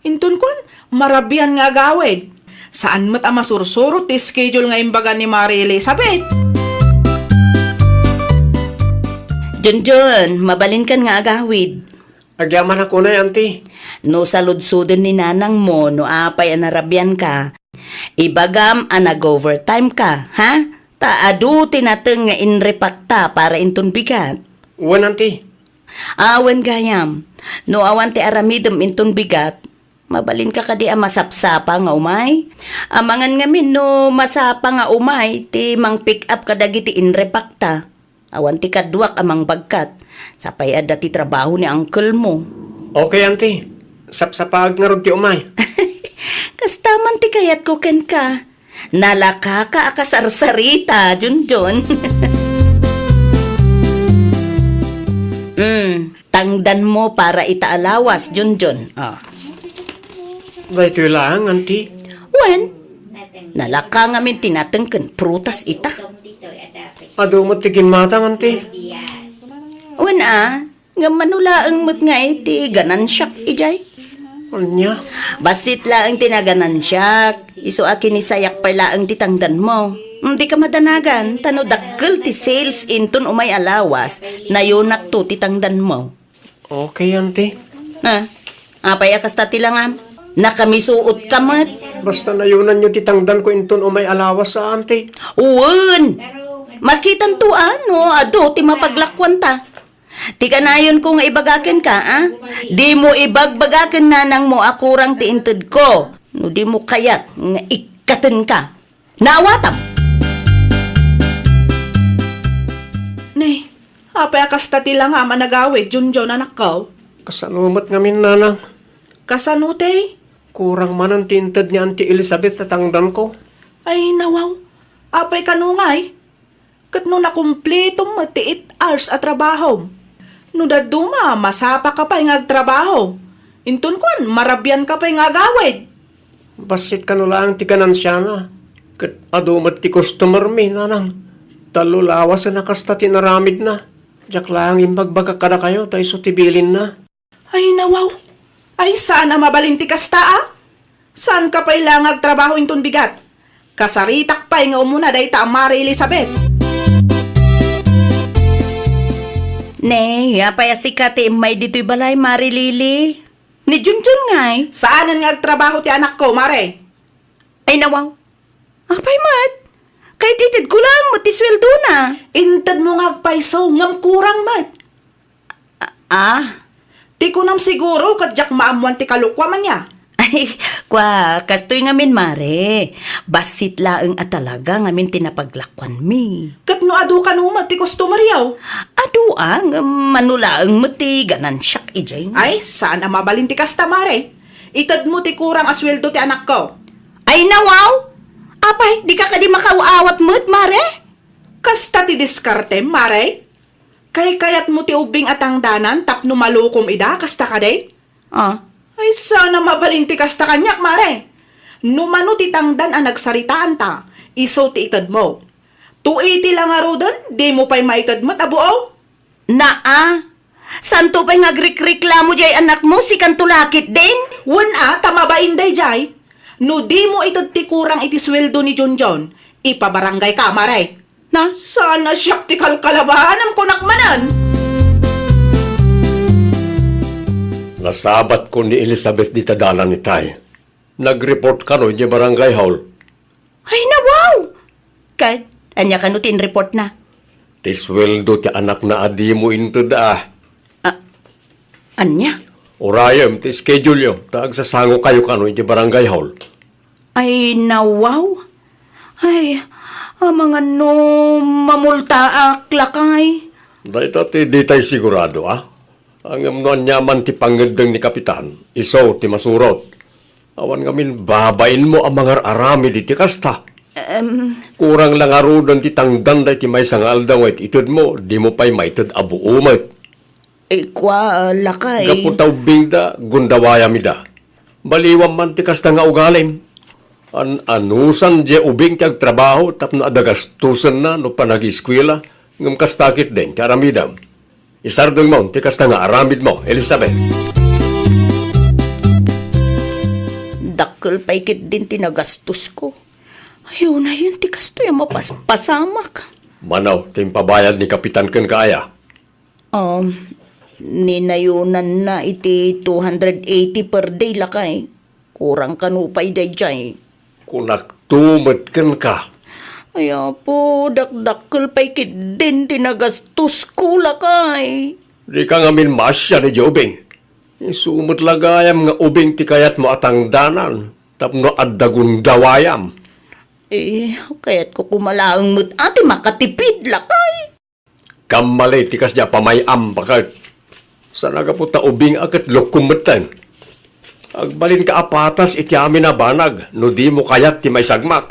Inton kuan, marabian nga agawid. Saan met a masursurot ti schedule nga imbaga ni Mari Elizabeth. Junjun, mabalinkan nga agawid. Agyamanak unay, Auntie. No saludsoden ni nanangmo no apay a narabianka, ibagam a nag-overtime ka, ha? Ta adu ti nateng nga inrepakta para inton bigat. Wen, Auntie. Awan gayam. No awan ti aramidem inton bigat, mabalinka kadi a masapsapa nga umay? Amangan ngamin no masapa nga umay ti mang-pick up kadagiti inrepakta. Awan ti kaduak a mangbagkat. Sapay adda ti trabaho ni uncle-mo. Okay, Auntie. Sapsapaak ngarud ti umay. Kasta man ti kayatko kenka. Nalakaka a kasarsarita, Junjun. Mm, tangdanmo para ita a lawas, Junjun. Ah. Daytoy laeng, Auntie. Wen, nalaka ngamin ti nateng ken prutas ita. Adu met ti ginmatang, Auntie. Wen a, ngem mano laeng met nga iti ganansiak idiay? Ania? Bassit laeng ti naganansiak, isu a kinisayak pay laeng ti tangdanmo. Mm, dika madanagan, ta no dakkel ti sales inton umay a lawas, nayonakto ti tangdanmo. Okay, Auntie. Ah, apay a kasta ti langam? Nakamisuotka met. Basta nayonanyo ti tangdanko inton umay a lawas, a, Auntie. Wen! Makitanto, a, no adu ti mapaglakuanta. Ti kanayonko nga ibaga kenka, a? Dimo ibagbaga ken nanangmo a kurang ti intedko. No dimo kayat nga ikkatenka. Naawatam! Nay, apay a kasta ti langam a nagawid, Junjun, anakko? Kasano met ngamin, nanang? Kasano, tay? Kurang manen ti inted ni Auntie Elizabeth a tangdanko. Ay, nawaw. Apay kano ngay? Ket no nakumpletom met ti eight hours a trabahom, no dadduma, masapaka pay nga agtrabaho. Inton kuan, marabianka pay nga agawid. Bassit kano laeng ti ganansiana. Ket adu met ti customer-mi, nanang. Tallo lawasen a kasta ti inaramidna. Diak laeng imbagbagak kadakayo ta isu ti bilinna. Ay, nawaw. Ay, saan a mabalin ti kasta, a? Saanka pay la nga agtrabaho inton bigat? Kasaritak pay nga umuna dayta a Mari Elizabeth. Ne, apay a sika ti immay ditoy balay, Mari Lily? Ni Junjun ngay? Saanen nga agtrabaho ti anakko, Mare. Ay, nawaw. Apay met? Kay itedko laeng met ti suweldona. Intedmo nga agpayso, ngem kurang met. Ah? Ti kunam siguro ket diak maammoan ti kalokuam, ania? Ay, kua, kastoy ngamin, Mare. Bassit laeng a talaga ngamin ti napaglakuanmi. Ket no adu kano met ti customer-yo? Adu, a, ngem mano laeng met ti ganansiak idiay. Ay, saan a mabalin ti kasta, Mare. Itedmo ti kurang a sueldo ti anakko. Ay, nawaw! Apay, dika kadi makaaw-awat met, Mare? Kasta ti diskartem, Mare? Kaykayatmo ti ubbing a tangdanan tapno malukom ida, kasta kadi? Ah. Ay, saan a mabalin ti kasta kaniak, Mare. No mano ti tangdan a nagsaritaanta, isu ti itedmo. To iti la ngaruden, dimo pay maited met a buaw? Naa, santo pay nga agrikreklamo jay anakmo, sikanto la ketdin? Wen a, ta mabain dayjay. No dimo ited ti kurang iti sueldo ni Junjun, ipabaranggayka, mare. Na, saan a siak ti kalkalabaanam, kunak manen. Nasabatkon ni Elizabeth dita dalan itay. Nag-report kano idiay barangay hall. Ay, nawaw! Ket, ania kano ti in-reportna? Ti sueldo ti anakna a dimo inted a. Ah, ania? Urayem ti schedule-yo, ta agsasangokayo kano iti barangay hall. Ay, nawaw! Ay, amangan no mamultaak, lakay. Dayta ti ditay sigurado, a? Ngem no aniaman ti pangngeddeng ni Kapitan, isu ti masurot. Awan ngamin babainmo a mangar-aramid iti kasta. Em. Kurang la ngaruden ti tangdan dayta maysa nga aldaw nga it-itedmo, dimo pay maited a buo met. Eh, kua, lakay. Gapu ta ubbingda, gundawayam ida. Baliwam man ti kasta nga ugalim. An-anusan diay ubing ti agtrabaho tapno adda gastusenna no panag-eskuela, ngem kasta ketdin ti aramidem. Isardengmo ti kasta nga aramidmo, Elizabeth. Dakkel pay ketdin ti nagastosko. Ay, unayen ti kastoy a mapaspasamak. Mano ti impabayad ni Kapitan kenka aya? Um, ninayunanna iti two hundred eighty per day, lakay. Kurang kano pay dayjay. Kunakto met kenka. Ay, Apo, dakdakkel pay ketdin ti nagastosko, lakay. Dika ngamin maasian idiay ubing. Isu met la gayam nga ubing ti kayatmo a tangdanan tapno adda gundawayam. Eh, kayatko koma laeng met a ti makatipid, lakay. Kammali ti kasdiay a pamay-am, baket. Saan a gapu ta ubing a ket lukkom metten. Agbalinka a patas iti amin a banag no dimo kayat ti maisagmak.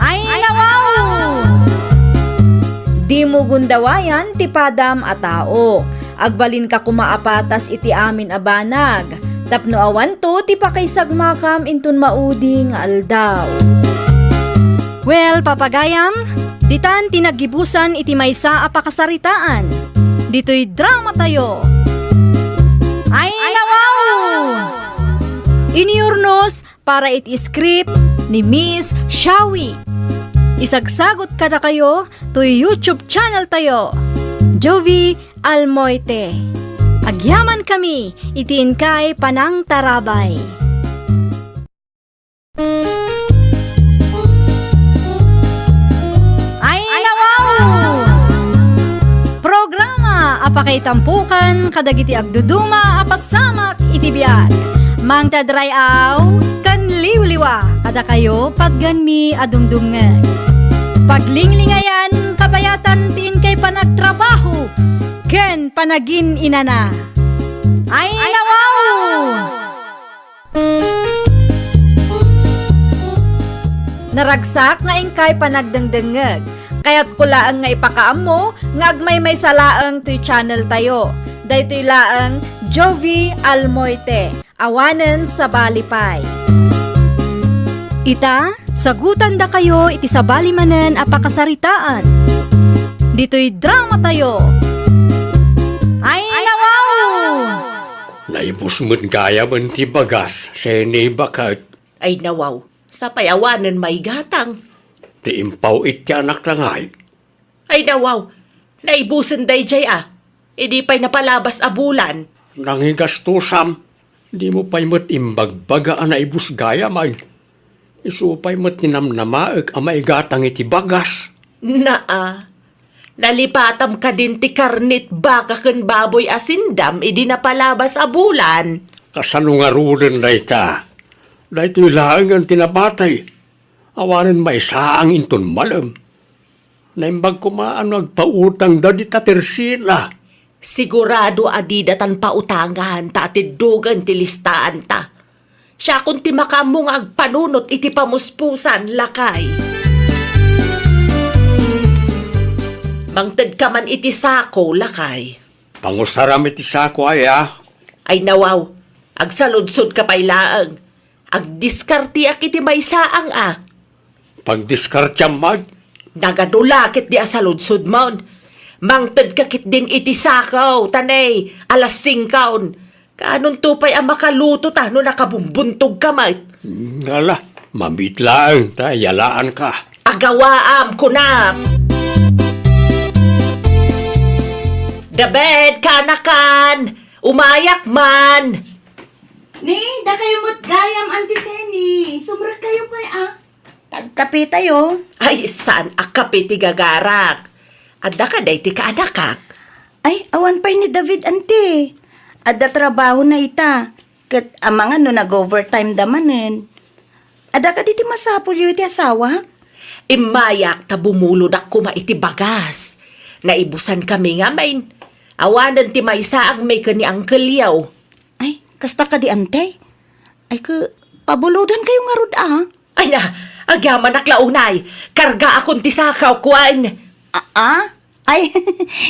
Ay, nawaw! Dimo gundawayan ti padam a tao. Agbalinka koma a patas iti amin a banag, tapno awanto ti pakaisagmakam inton maudi nga aldaw. Well, papagayam, ditan ti naggibusan iti maysa a pakasaritaan. Ditoy dramatayo. Ay, nawaw! Iniurnos para iti script ni Miss Shawi. Isagsagot kadakayo toy YouTube channel tayo, Jovie Almoite. Agyamankami iti inkay panangtarabay. Ay, nawaw! Programa a pakaitampokan kadagiti agduduma a pasamak iti biag. Mangted ray-aw ken liwliwa kadakayo patgenmi a dumdumngeg. Paglinglingayan kabayatan ti inkay panagtrabaho ken panagin-inana. Ay, nawaw! Naragsak nga inkay panagdengdengngeg. Kayatko laeng nga ipakaammo nga agmaymaysa laeng toy channel tayo. Daytoy laeng Jovie Almoite. Awanen sabali pay. Ita, sagutandakayo iti sabali manen a pakasaritaan. Ditoy dramatayo. Ay, nawaw! Naibus met gayamen ti bagas, Seni, baket. Ay, nawaw, sapay awanen maigatang. Ti impaw-it ti anakna ngay. Ay, nawaw, naibusen dayjay a. Idi pay napalabas a bulan. Nangigastusam, dimo pay met imbagbaga a naibus gayam ay. Isu pay met ti namnamaek a maigatang iti bagas. Naa, nalipatam kadin ti karnit baka ken baboy a sindam idi napalabas a bulan. Kasano ngaruden dayta? Daytoy laengen ti napatay. Awanen maisaang inton malem. Naimbag koma a no agpautangda dita tersina. Sigurado a dida tan pautangan ta atiddogen ti listaanta. Siakon ti makaammo nga agpanunot iti pamuspusan, lakay. Mangtedka man iti sako, lakay. Pangusaram iti sako, aya? Ay, nawaw, agsaludsodka pay laeng. Agdiskarteak iti maysaang a. Pagdiskarteam met? Nagadu la ketdi a saludsodmon. Mangtedka ketdin iti sakaw, ta ne, alas singkon. Kaanonto pay a makalutota no nakabumbuntogka met? Ala, mabiit laeng ta yalaanka. Agawaam, kunak. David, kaanakan! Umayak man! Ni, dakayo met gayam, Auntie Seni. Sumrekkayo pay, a. Tagkapitayo. Ay, saan a kape ti gagarak? Adda kadi ti kaanakak? Ay, awan pay ni David, Auntie. Adda trabahona ita. Ket amangan no nag-overtime da manen. Adda kadi ti masapulyo iti asawak? Immayak ta bumulodak koma iti bagas. Naibusankami ngamin. Awanen ti maysaangmi ken ni Uncle Yao. Ay, kasta kadi, Auntie? Ay, ke, pabulodankayo ngarud, a? Ay na, agyamanak la unay. Kargaakon ti sakaw, kuan. A, a? Ay,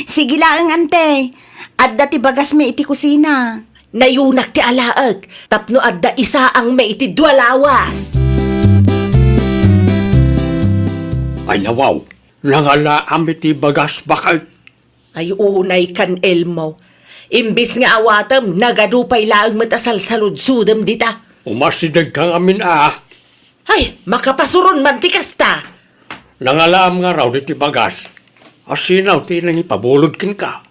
sige laeng, Auntie. Adda ti bagasmi iti kusina. Nayunak ti alaek tapno adda isaangmi iti dua lawas. Ay, nawaw, nangalaam iti bagas, baket. Ay, unay kan, Elmo. Imbes nga awatem, nagadu pay laeng met a salsaludsodem dita. Umasidegka ngamin, a. Ay, makapasuron man ti kasta. Nangalaam ngarud iti bagas. Asino ti nangipabulod kenka?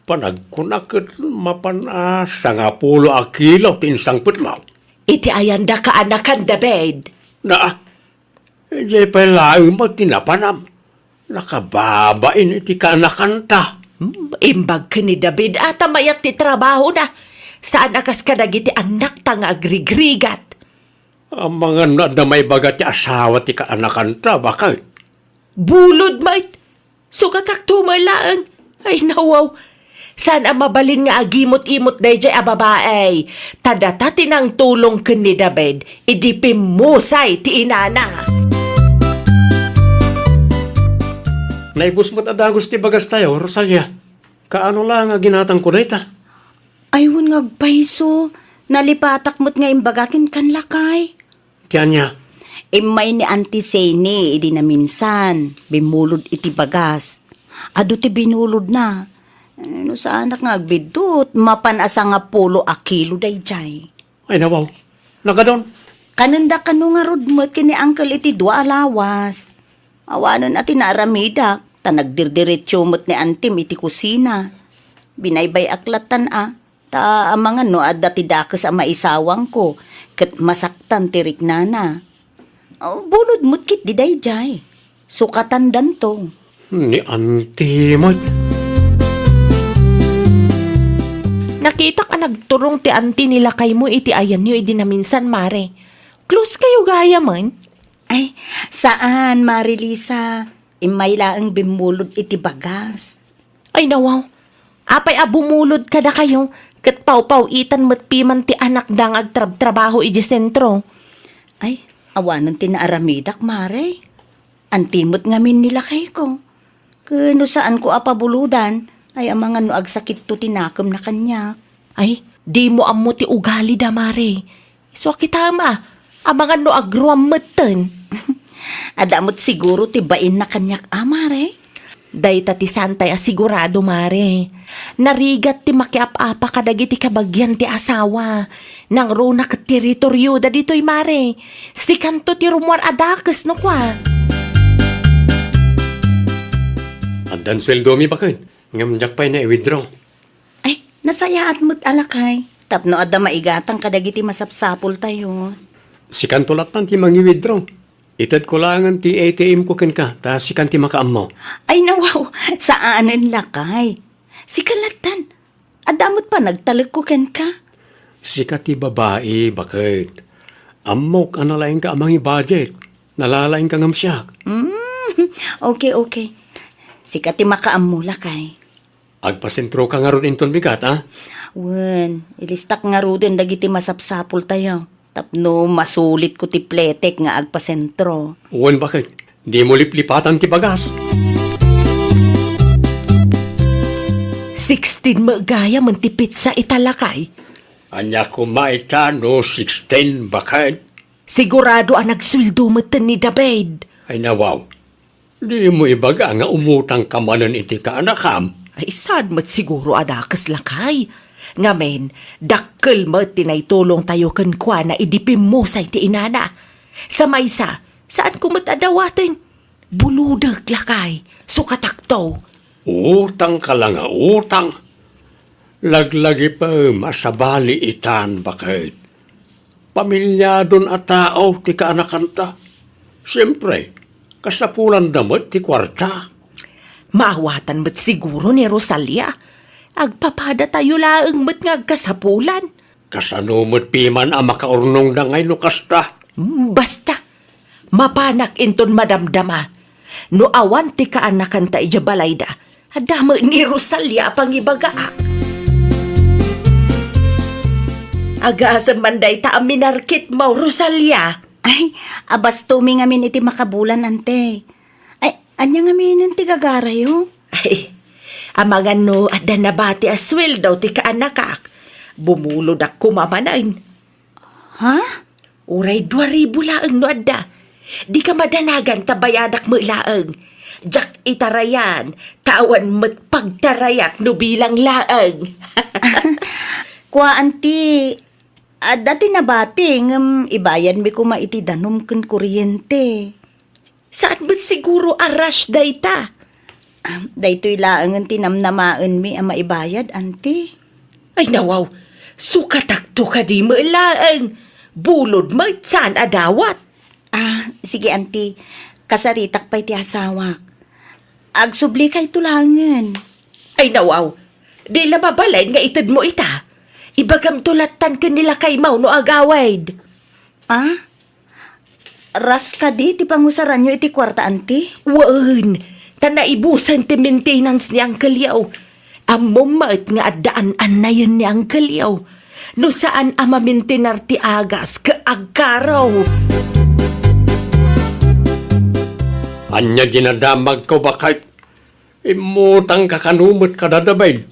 Panagkunak ket mapan a sangapulo a kilo ti insangpetmo. Iti ayan da kaanakan, David? Na, idiay pay laeng met ti napanam. Nakababain iti kaanakanta. Hmm, imbag ken ni David a ta mayat ti trabahona. Saan a kas kadagiti annakta nga agrigrigat. Amangan no adda maibaga ti asawa ti kaanakanta, baket. Bulod met. Sugatakto met laeng. Ay, nawaw. Saan a mabalin nga agimot-imot daydiay a babai. Ta data ti nangtulong ken ni David, idi pimmusay ti inana. Naibus met a dagus ti bagastayo, Rosalia. Kaano la nga ginatangko dayta? Ay, wen nga agpayso, nalipatak met nga imbaga kenka, lakay. Ti ania? Immay ni Auntie Seni idi naminsan, bimmulod iti bagas. Adu ti binulodna. Eh, no saanak nga agbiddut, mapan a sangapulo a kilo daydiay. Ay, nawaw. Nagadon. Kanenda kano ngarud met ken ni Uncle iti dua a lawas. Awanen a ti naaramidak, ta nagdirdiretso met ni Antim iti kusina. Binaybay-ak lattan a, ta amangan no adda ti dakes a maisawangko, ket masaktan ti riknana. Oh, bulod met ketdi daydiay. Sukatandanto. Ni Anti met. Nakitak a nagturong ti anti ni lakaymo iti ayanyo idi naminsan, Mare. Close kayo gayamen? Ay, saan, Mare Lisa. Immay laeng bimmulod iti bagas. Ay, nawaw. Apay a bumulod kadakayo, ket pawpaw-itan met piman ti anakda nga agtrabtrabaho idiay sentro? Ay, awanen ti naaramidak, Mare. Anti met ngamin ni lakayko. Ken no saanko a pabulodan, ay amangan no agsakitto ti nakemna kaniak. Ay, dimo ammo ti ugalida, Mare. Isu a kitaem a, amangan no agruam metten. Adda met siguro ti bainna kaniak a, Mare. Dayta ti saantay a sigurado, Mare. Narigat ti makiap-apa kadagiti kabagian ti asawa. Nangruna ket teritorioda ditoy, Mare. Sikanto ti rummuar a dakes no kua. Addan sueldomi, baket. Ngem diak pay nai-withdraw. Ay, nasayaat met a lakay. Tapno adda maigatang kadagiti masapsapultayo. Sikanto lattan ti mangi-withdraw. Itedko laengen ti A T M ko kenka, ta sikan ti makaammo. Ay, nawaw, saanen lakay. Sika lattan. Adda met panagtalekko kenka. Sika ti babai, baket. Ammok a nalaingka a mangi-budget. Nalalaingka ngem siak. Mm, okay, okay. Sika ti makaammo, lakay. Agpasentroka ngarud inton bigat, a? Wen, ilistak ngaruden dagiti masapsapultayo. Tapno masulitko ti pletek nga agpasentro. Wen, baket. Dimo liplipatan ti bagas. Sixteen met gayamen ti petsa ita, lakay. Ania koma ita no sixteen, baket? Sigurado a nagsueldo metten ni David. Ay, nawaw. Dimo ibaga nga umutangka manen iti kaanakam? Ay, saan met siguro a dakes, lakay. Ngamin, dakkel met ti naitulongtayo kenkuana idi pimmusay ti inana. Sa maysa, saanko met a dawaten. Bulodek, lakay. Sukatakto. Utangka la nga utang. Laglagipem a sabali itan, baket. Pamilyadon a tao ti kaanakanta. Siempre, kasapulanda met ti kuarta. Maawatan met siguro ni Rosalia. Agpapadatayo laeng met nga agkasapulan. Kasano met piman a makaurnongda ngay no kasta? Hmm, basta. Mapanak inton madamdama. No awan ti kaanakanta idiay balayda, adda met ni Rosalia a pangibagaak. Agasem man dayta a minarkitmo, Rosalia. Ay, abastomi ngamin iti makabulan, ante. Ay, ania ngaminen ti gagarayo? Ay, amangan no adda nabati a sueldo ti kaanakak, bumulodak koma manen. Ha? Uray dua ribu laeng no adda. Dika madanagan ta bayadak met laeng. Diak itarayan, ta awan met pagtarayak no bilang laeng. Kua, anti, adda ti nabati, ngem ibayadmi koma iti danum ken kuryente. Saan met siguro a rush dayta? Ah, daytoy laengen ti namnamaenmi a maibayad, anti. Ay, nawaw, sukatakto kadi met laeng. Bulod met saan a dawat. Ah, sige, anti. Kasaritak pay ti asawak. Agsublikayo laengen. Ay, nawaw, di la mabalin nga itedmo ita. Ibagamto lattan ken ni lakaymo no agawid. Ah? Rush kadi ti pangusaranyo iti kuarta, anti? Wen, ta naibusen ti maintenance ni Uncle Yo. Ammom met nga adda an-annayen ni Uncle Yo. No saan a mamintinar ti agas ket agkaro. Ania dinadamagko, baket? Immutangka kano met kada David?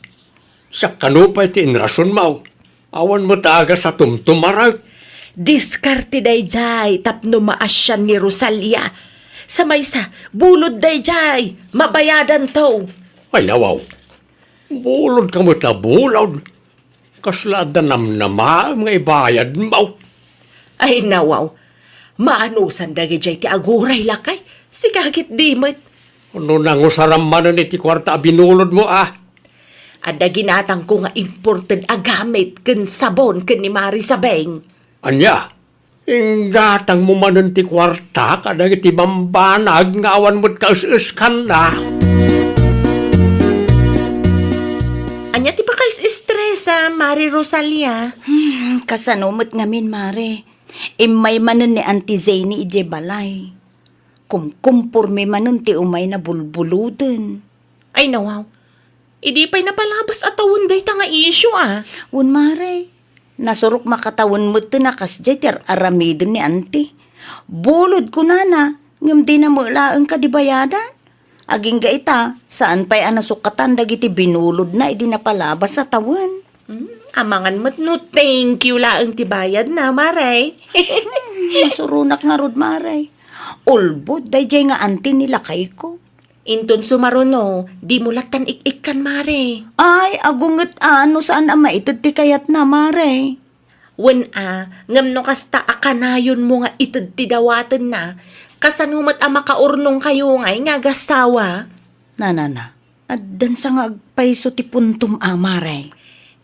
Siak kano pay ti inrasonmo? Awan met agas a tumtumarak. Diskarte daydiay tapno maasian ni Rosalia. Sa maysa, bulod daydiay, mabayadanto. Ay, nawaw. Bulod ka met a bulod. Kasla adda namnamaem nga ibayadmo? Ay, nawaw. Maanusan dagijay ti aguray, lakay. Sika ket di met. No nangusaram manen iti kuarta a binulodmo, a? Adda ginatangko nga imported a gamit ken sabon ken ni Mari Sabeng. Ania? Inggatangmo manen ti kuarta kadagiti bambanag nga awan met kaes-eskanna. Ania ti pakaes-estresa, Mari Rosalia? Hmm, kasano met ngamin, Mare? Immay manen ni Auntie Zeni idiay balay. Kumkumpormi manen ti umayna bulbuloden. Ay, nawaw. Idi pay napalabas a tawen dayta nga isyu, a? Wen, Mare. Nasurok makatawen metten a kasdiay ti ar-aramiden ni Auntie. Bulod kunana, ngem dina met laeng kadi bayadan. Agingga ita, saan pay a nasukatan dagiti binulodna idi napalabas a tawen. Hmm, amangan met no thank you laeng ti bayadna, Mare. Hmm, masuronak ngarud, Mare. Ulbod daydiay nga Auntie ni lakayko. Inton sumaruno, dimo lattan ik-ikkan, Mare. Ay, agunget a no saan a maited ti kayatna, Mare. Wen a, ngem no kasta a kanayonmo nga ited ti dawatenna, kasano met a makaurnongkayo ngay nga agassawa? Nanana, addan sa nga agpayso ti puntom a, Mare.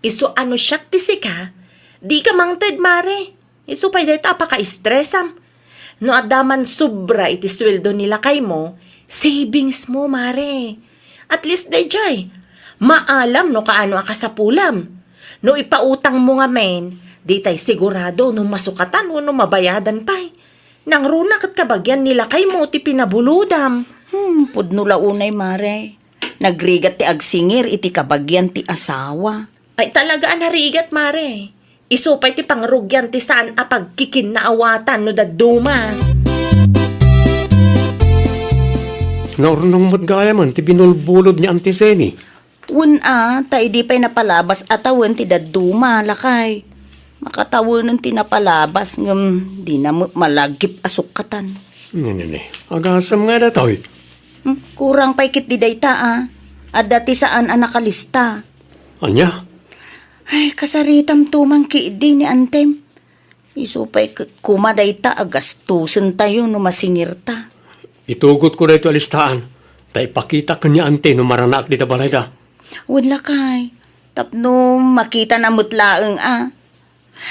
Isu a no siak ti sika, dika mangted, Mare. Isu pay dayta a pakaestresam. No adda man sobra iti sueldo ni lakaymo, savingsmo, Mare. At least daydiay, maalam no kaano a kasapulam. No ipautangmo ngamin, ditay sigurado no masukatan wenno mabayadan pay. Nangruna ket kabagian ni lakaymo ti pinabulodam. Hmm, pudno la unay, Mare. Nagrigat ti agsingir iti kabagian ti asawa. Ay, talaga a narigat, Mare. Isu pay ti pangrugian ti saan a pagkikinnaawatan no dadduma. Naurnong met gayamen ti binulbulod ni Auntie Zeni. Wen a, ta idi pay napalabas a tawen ti dadduma, lakay. Makatawenen ti napalabas ngem dina met malagip a sukkatan. Nini, agasem nga datoy? Hmm, kurang pay ketdi dayta, a. Adda ti saan a nakalista. Ania? Ay, kasaritam tumang ketdi ni antem. Isu pay ket koma dayta a gastusentayo no masingirta. Itugotko daytoy a listaan, ta ipakitak ken ni ante no maranaak dita balayda. Wen, lakay, tapno makitana met laeng a.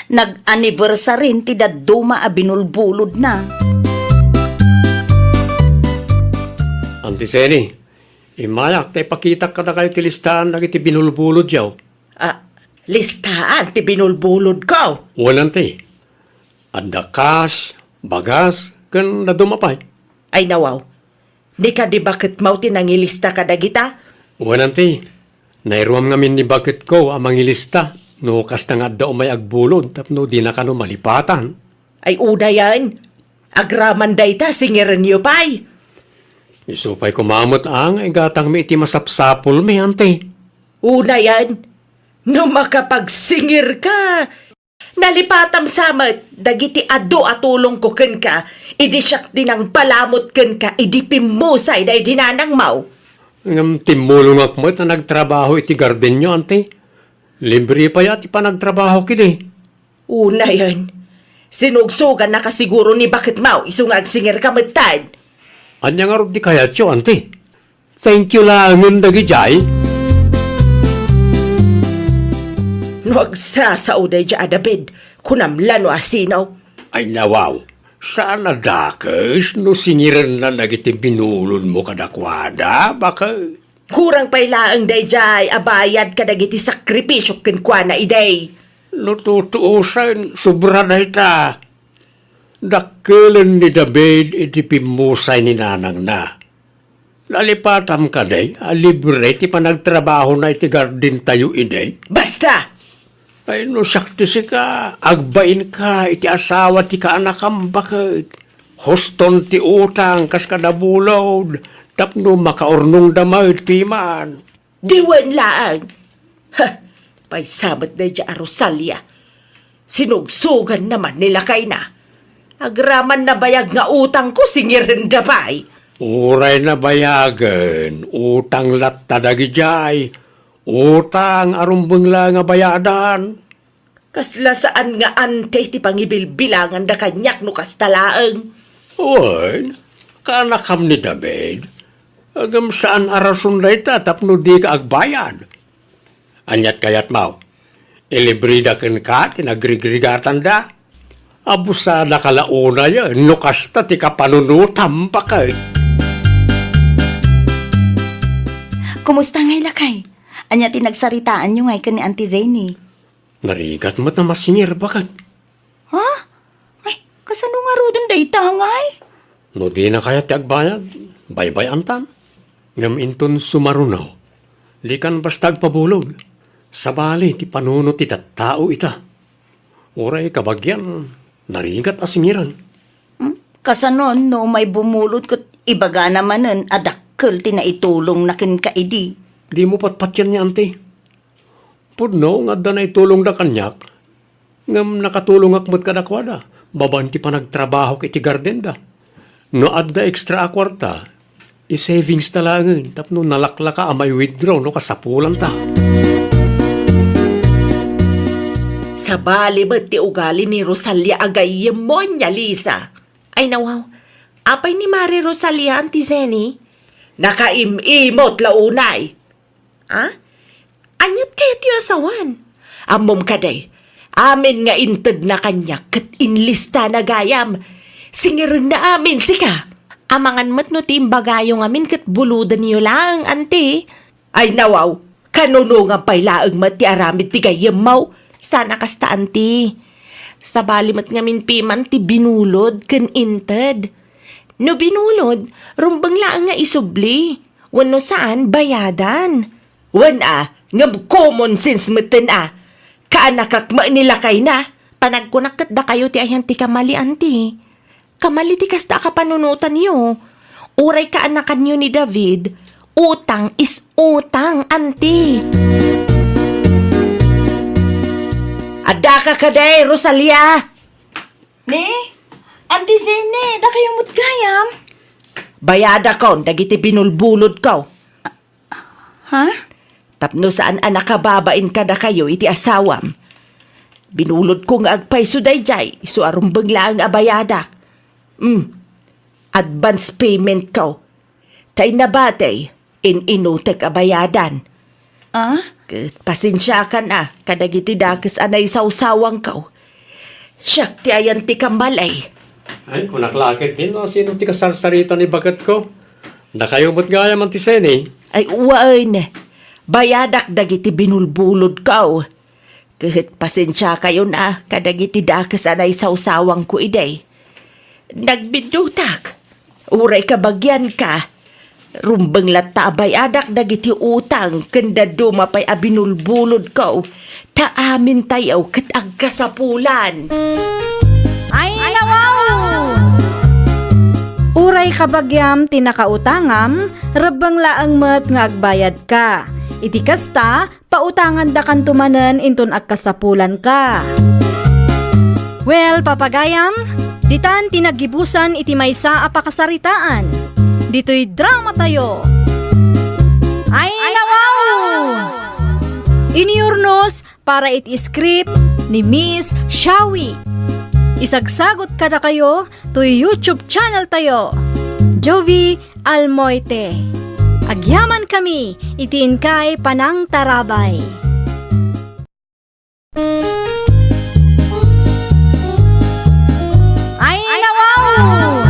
Nag-anniversary ti dadduma a binulbulodna. Auntie Jenny, immayak ta ipakitak kadakayo ti listaan dagiti binulbulodyo. Ah, listaan ti binulbulodko? Wen, auntie. Adda kas, bagas, ken dadduma pay. Ay, nawaw. Ni kadi baketmo ti nangilista kadagita? Wen, auntie. Nairuam ngamin ni baketko a mangilista no kasta nga adda umay agbulod tapno dina kano malipatan. Ay, unayen. Agraman dayta, singirenyo pay. Isu pay koma met a nga igatangmi iti masapsapulmi, auntie. Unayen. No makapagsingirka, nalipatam sa met dagiti adu a tulongko kenka, idi siak ti nangpalamut kenka idi pimmusay daydi nanangmo. Ngem timmulongak met a nagtrabaho iti gardenyo, auntie. Libre pay a ti panagtrabahok idi. Unayen, sinugsogannaka siguro ni baketmo isu nga agsingirka metten. Ania ngarud ti kayatyo, auntie? Thank you laengen dagidiay. No agsasao daydiay a David, kunam la no asino. Ay, nawaw, saan a dakes no singirenna dagiti binulodmo kadakuada, baket? Kurang pay laeng daydiay a bayad kadagiti sakrifisiok kenkuana idi. No tutuosen, sobra dayta. Dakkelen ni David iti pimmusay ni nanangna. Nalipatam kadi a libre ti panagtrabahona iti gardentayo idi? Basta! Ay, no siak ti sika, agbainka iti asawa ti kaanakam baket. Huston ti utang kas kada bulod, tapno makaurnongda met piman. Di wen laeng. Ha! Paysa met daydiay a Rosalia. Sinugsoganna man ni lakayna. Agraman nabayag nga utangko, singirenda pay. Uray nabayagen, utang latta dagidiay. Utang a rumbeng la nga bayadan. Kasla saan nga auntie ti pangibilbilanganda kaniak no kasta laeng. Wen, kaanakam ni David. Ngem saan a rason dayta tapno dika agbayad. Aniat kayatmo? Ilibreda kenka ti nagrigrigatanda? Abusadaka la unayen no kasta ti kapanunotam, baket. Kumusta ngay, lakay? Ania ti nagsaritaanyo ngay ken ni Auntie Jenny? Narigat met a masingir, baket. Ha? Ay, kasano ngaruden dayta ngay? No dina kayat ti agbayad, baybay-antan. Ngem inton sumaruno, dikan basta agpabulod. Sabali ti panunot ti tattao ita. Uray kabagian, narigat a singiran. Hmm? Kasanon no umay bumulod ket ibagana manen a dakkel ti naitulongna kenka idi? Dimo patpatian ni Auntie. Pudno nga adda naitulongda kaniak, ngem nakatulongak met kadakuada, babaen ti panagtrabahok iti gardenda. No adda extra a kuarta, i-savings ta laengen tapno nalaklaka a mai-withdraw no kasapulanta. Sabali met ti ugali ni Rosalia a gayyemmo, ania, Lisa? Ay, nawaw. Apay ni Mare Rosalia, Auntie Jenny? Nakaim-imot la unay. A? Aniat kayatyo a sawen? Ammom kadi, amin nga intedna kaniak ket inlistana gayam. Singirenna amin sika. Amangan met no ti imbagayo ngamin ket bulodenyo laeng, Auntie. Ay, nawaw, kanunongan pay laeng met ti aramid ti gayyemmo. Saan a kasta, Auntie. Sabali met ngamin piman ti binulod ken inted. No binulod, rumbeng laeng nga isubli. Wenno saan, bayadan. Wen a, ngem common sense metten a. Kaanakak met ni lakayna. Panagkunak ket dakayo ti ayan ti kamali, Auntie. Kamali ti kasta a kapanunotanyo. Uray kaanakanyo ni David, utang is utang, Auntie. Addaka kadi, Rosalia? Ni? Auntie Zene, dakayo met gayam? Bayadakon dagiti binulbulodko. Ha? Tapno saan a nakababain kadakayo iti asawam. Binulodko nga agpayso daydiay, isu a rumbeng laeng a bayadak. Hmm. Advance payment ko. Ta inna batay, in-inutek a bayadan. Ah? Ket pasensiakan a kadagiti dakes a naisawsawangko. Siak ti ayan ti kammalay. Ay, kunak la ketdi no sino ti kasarsarita ni baketko. Dakayo met gayam, Auntie Zene. Ay, wen. Bayadak dagiti binulbulodko. Ket pasensiakayon a kadagiti dakes a naisawsawangko idi. Nagbiddutak. Uray kabagianka, rumbeng latta a bayadak dagiti utang ken dadduma pay a binulbulodko. Ta amintayo ket agkasapulan. Ay, nawaw! Uray kabagiam ti nakautangam, rebbeng laeng met nga agbayadka. Iti kasta, pautangandakanto manen inton agkasapulanka. Well, papagayam, ditan ti naggibusan iti maysa a pakasaritaan. Ditoy dramatayo. Ay, nawaw! Inurnos para iti script ni Miss Shawi. Isagsagot kadakayo toy YouTube channel tayo, Jovi Almoite. Agyaman kami iti inkay panangtarabay. Ay, nawaw!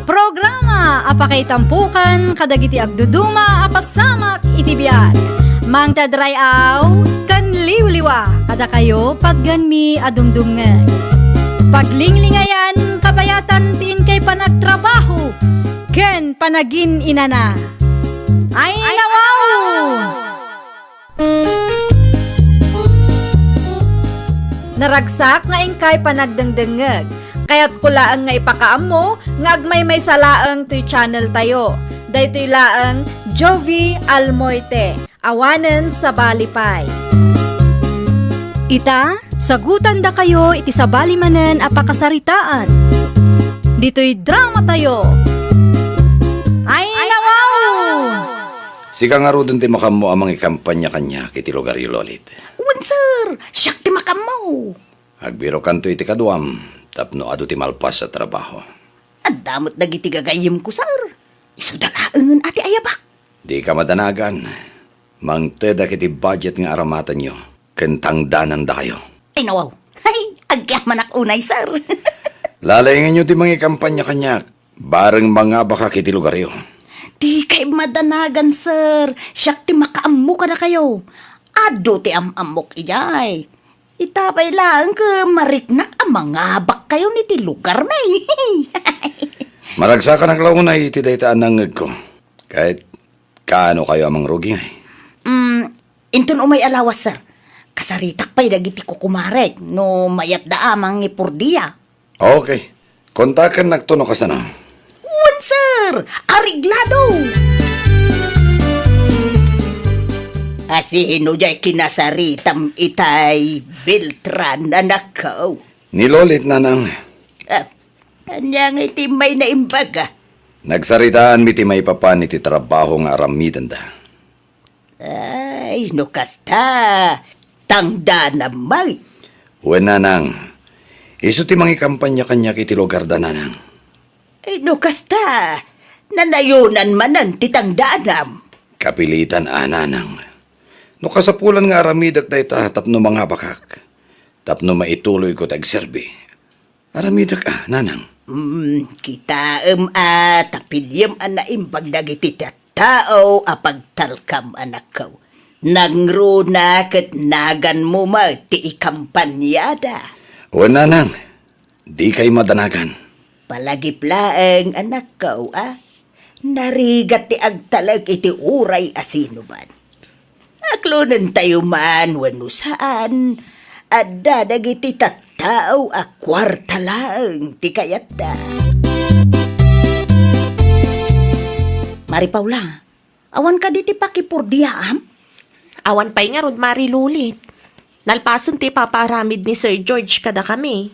Programa a pakaitampukan kadagiti agduduma a pasamak iti biag. Mangted ray-aw ken liwliwa kadakayo patgenmi a dumdumngeg. Paglinglingayan, kabayatan ti inkay panagtrabaho ken panagin-inana. Ay, nawaw! Naragsak nga inkay panagdengdengngeg. Kayatko laeng nga ipakaammo nga agmaymaysa laeng toy channel tayo. Daytoy laeng Jovi Almoite, awanen sabali pay. Ita, sagutandakayo iti sabali manen a pakasaritaan. Ditoy dramatayo. Ay, nawaw! Sika ngaruden ti makaammo a mangikampania kaniak iti lugaryo, Lolit. Wen, sir, siak ti makaammo. Agbirokanto iti kaduam tapno adu ti malpas a trabaho. Adda met dagiti gagayyemko, sir. Isuda laengen a ti ayabak. Dika madanagan. Mangtedak iti budget nga aramatenyo ken tangdanandakayo. Ay, nawaw. Hay, agyamanak unay, sir. Lalaingenyo ti mangikampania kaniak. Bareng mangabakak iti lugaryo. Dikay madanagan, sir. Siak ti makaammo kadakayo. Adu ti am-ammok idiay. Ita pay laeng ket mariknak a mangabakkayon iti lugarmi. Maragsakanak la unay iti dayta a nangngegko. Ket kaano kayo a mangrugi ngay? Mm, inton umay a lawas, sir. Kasaritak pay dagiti kukumarek no mayatda a mangipurdia. Okay. Kontakennakto no kasano. Wen, sir! Areglado! Asino jay kinasaritam itay, Beltran, anakko? Ni Lolit, nanang. Ah, ania nga iti may naimbag, ah? Nagsaritaanmi ti maipapan iti trabaho nga aramidenda. Ay, no kasta, tangdanam met. Wen, nanang. Isu ti mangikampania kaniak iti lugarda, nanang. Ay, no kasta, nanayonan manen ti tangdanam. Kapilitan a, nanang. No kasapulan nga aramidek dayta tapno mangabakak, tapno maituloyko ti agserbi. Aramidek a, nanang. Mm, kitaem a ta piliem a naimbag dagiti tattao a pagtalkam, anakko. Nangruna ket naganmo met ti ikampaniada. Wen, nanang, dikay madanagan. Palagip laeng, anakko, a. Narigat ti agtalek iti uray a sinuman. Aklonentayo man wenno saan, adda dagiti tattao a kuarta laeng ti kayatta. Mari Paula, awan kadi ti pakipurdiaam? Awan pay ngarud, Mari Lolit. Nalpasen ti ipapaaramid ni Sir George kadakami.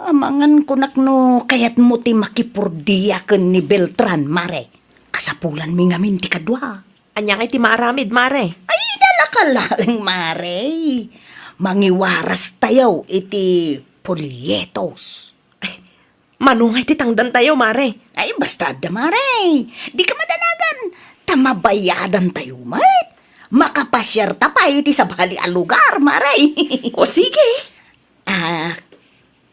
Amangan kunak no kayatmo ti makipurdia ken ni Beltran, Mare. Kasapulanmi ngamin ti kadua. Ania ngay ti maaramid, Mare? Ay, dala ka laeng, Mare. Mangiwaras tayo iti polyetos. Ay, mano ngay ti tangdantayo, Mare? Ay, basta adda, Mare. Di ka madanagan. Ta mabayadantayo met. Makapasiarta pay iti sabali a lugar, Mare. O, sige. Ah,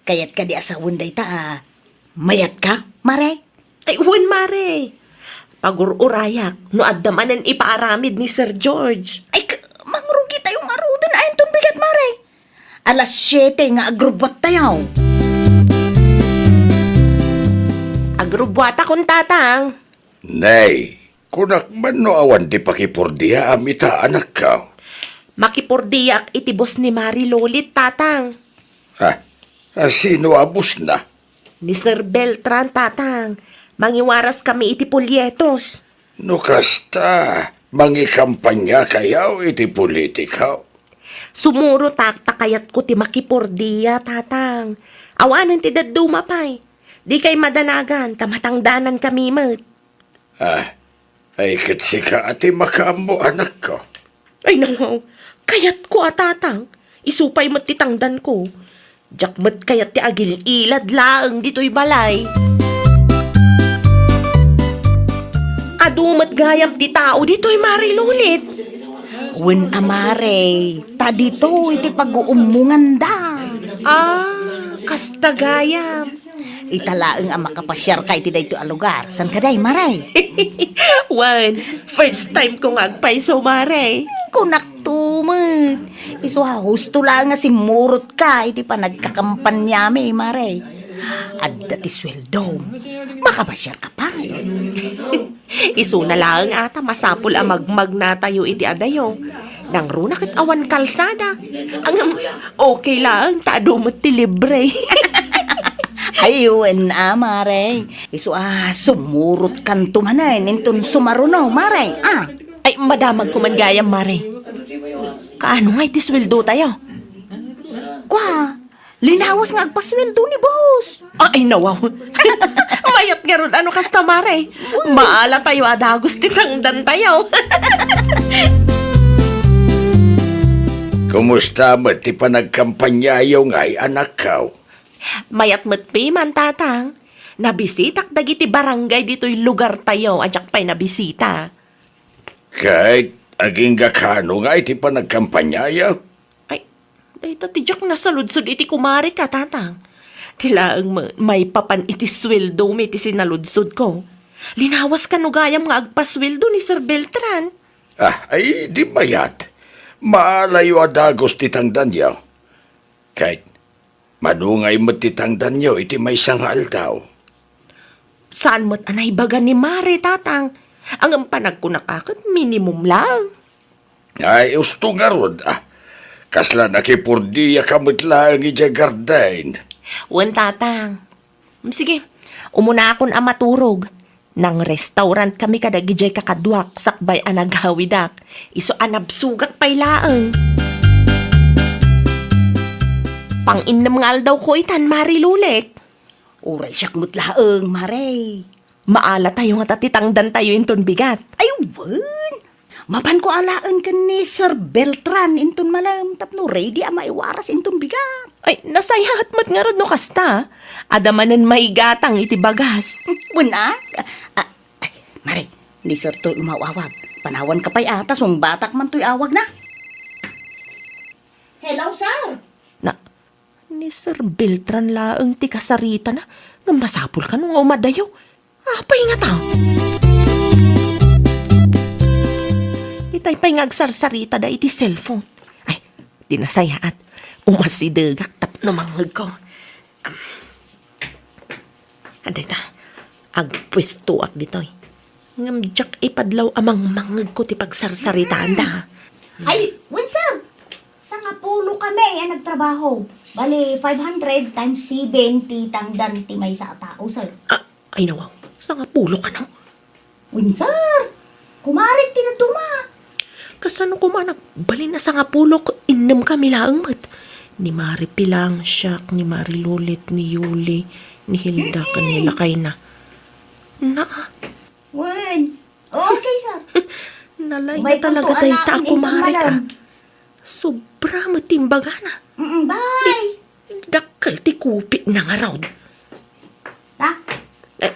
kayat ka di asawen dayta, ah, mayat ka, Mare? Ay, wen, Mare. Pagur-urayak no adda manen ipaaramid ni Sir George. Ay, k-, mangrugi tayo ngaruden. Ay, inton bigat, Mare. Alas siete nga agrubbuat tayo. Agrubbuatakon, Tatang. Nay, kunak man no awan ti pakipurdiaam ita, anakko. Makipurdiak iti bus ni Mari Lolit, Tatang. Ha? A, sino a busna? Ni Sir Beltran, Tatang. Mangiwaras kami iti polyetos. No kasta, mangikampanya kayo iti politika? Sumurotak ta kayatko ti makipurdia, Tatang. Awanen ti dadduma pay. Di kay madanagan, ta matangdanan kami met. Ah, ay ket sika a ti makaammo, anakko. Ay, nawaw, kayatko a, Tatang. Isu pay met ti tangdanko. Diak met kayat ti agil-ilad laeng ditoy balay. Adu met gayam ti tao ditoy, Mari Lolit. Wen a, Mare, ta ditoy ti pag-uummonganda. Ah, kasta gayam. Ita laeng a makapasiarka iti daytoy a lugar. Saan ka day, Mare? Wen, first time ko nga agpayso, Mare. Kunak to met. Isu a husto laeng a simmurotka iti panagkakampanyami, Mare. Adda ti sueldom. Makapasiarka pay. Isuna laeng a ta masapul a magmagnatayo iti adayo. Nangruna ket awan kalsada. Ngem, okay laeng ta adu met ti libre. Ay, wen a, Mare. Isu a sumurotkanto manen inton sumaruno, Mare. Ah. Ay, madamagko man gayam, Mare. Kaano ngay ti sueldotayo? Kwa, linawas nga agpasueldo ni boss. Ah, ay, nawaw. Mayat ngarud a no kasta, Mare. Maala tayo a dagus ti tangdantayo. Kumusta met ti panagkampanyayo ngay, anakko? Mayat met piman, Tatang. Nabisitak dagiti barangay ditoy lugartayo a diak pay nabisita. Ket agingga kano ngay ti panagkampanyayo? Ay, dayta ti diak nasaludsod iti kumareka, Tatang. Ti laeng ma-, maipapan iti sueldomi ti sinaludsodko. Linawas kano gayam nga agpasueldo ni Sir Beltran? Ah, ay, di mayat. Maalayo a dagus ti tangdanyo. Ket mano ngay met ti tangdanyo iti maysa nga aldaw? Saan met a naibaga ni Mare, Tatang. Ngem panagkunak a ket minimum laeng. Ay, usto ngarud, ah. Kasla nakipurdiyaka met laeng idiay garden. Wen, Tatang. Sige, umunakon a maturog. Nang-restaurant kami kadagidiay kakaduak sakbay a naghawidak. Isu a nabsogak pay laeng. Pang-innem nga aldawko itan, Mari Lulit. Uray siak met laeng, Mare. Maala tayo ngata ti tangdantayo inton bigat. Ay, wen. Mapanko alaen ken ni Sir Beltran inton malem tapno ready a maiwaras inton bigat. Ay, nasayaat met ngarud no kasta. Adda manen maigatang iti bagas. Wen a? Ah, ay, Mare, ni Sir toy umaw-awag. Panawanka pay a, ta sungbatak man toy awagna. Hello, sir! Na, ni Sir Beltran laeng ti kasaritana, ngem masapul kano nga umadayo. Apay ngata? Itay pay nga agsarsaritada iti cellphone. Ay, di nasayaat. Umasidegak tapno mangngegko. Adayta, agpuestoak ditoy. Ngem diak ipadlaw a mangmangngegko ti pagsarsaritaanda. Ay, wen, sir! Sangapulo kami a nagtrabaho. Bali, five hundred times seven ti tangdan ti maysa a tao, sir. Ah, ay, nawaw. Sangapulo kano? Wen, sir. Kumarek ti dadduma. Kasano koma nagbalin a sangapulo ket innem kami laeng met? Ni Mari Pilang, siak, ni Mari Lulit, ni Yuli, ni Hilda, ken ni lakayna. Naa. Wen. Okay, sir. Nalaing na talaga dayta a kumare ka. Sobra met ti imbagana. Mm, bye. Dakkel ti kupitna ngarud. Ha? Eh.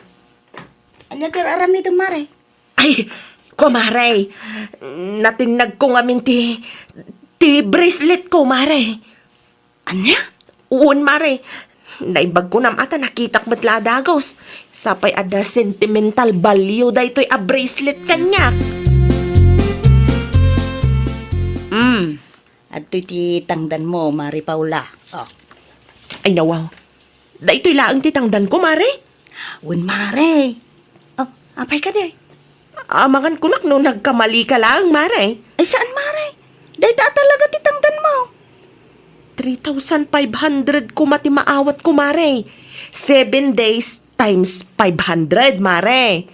Ania ti ar-aramidem, Mare? Ay, kumare. Natinnagko ngamin ti, ti bracelet ko, Mare. Ania? Wen, Mare. Naimbag ko nam a ta nakitak met la a dagus. Sapay adda sentimental value daytoy a bracelet kaniak. Hmm. Adtoy ti tangdanmo, Mare Paula. Oh. Ay, nawaw. Daytoy laeng ti tangdanko, Mare? Wen, Mare. Oh, apay kadi? Amangan kunak no nagkamali ka laeng, Mare. Ay, saan, Mare? Dayta a talaga ti tangdanmo. Three thousand five hundred koma ti maawatko, Mare. Seven days times five hundred, Mare.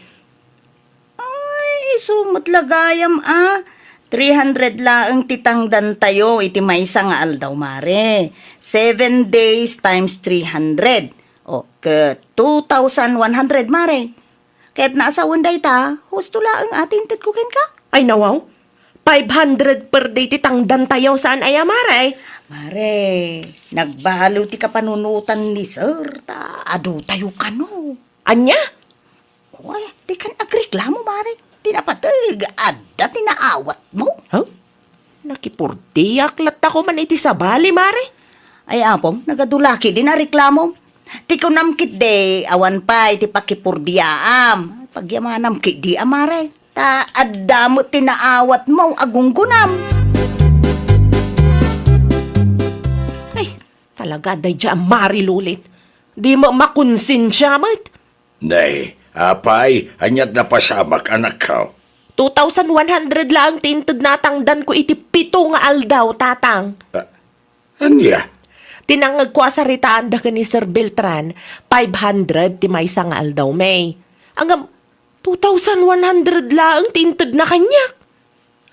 Ay, isu met la gayam a. Three hundred laeng ti tangdantayo iti maysa nga aldaw, Mare. Seven days times three hundred. O, ket two thousand one hundred, Mare. Ket naasawen dayta, husto laeng a ti intedko kenka. Ay, nawaw. Five hundred per day ti tangdantayo, saan aya, Mare? Mare, nagbaliw ti kapanunotan ni Sir, ta adutayo kano. Ania? Uy, dikan agreklamo, Mare. Ti napateg, adda ti naawatmo. Huh? Nakipurdiak latta koman iti sabali, Mare. Ay, Apong, nagadu la ketdi a reklamo. Ti kunam ketdi, awan pay ti pakipurdiaam. Pagyamanam ketdi a, Mare. Ta adda met ti naawatmo a gunggonam. Ay, talaga, daydiay a Mare Lulit. Di mo makonsensia met. Nay, apay, aniat napasamak, anakko? Two thousand one hundred laeng ti intedna a tangdanko iti pito nga aldaw, Tatang. Ah, ania? Ti nangngegko a saritaanda ken ni Sir Beltran, five hundred ti maysa nga aldaw, May. Ngem, two thousand one hundred laeng ti intedna kaniak.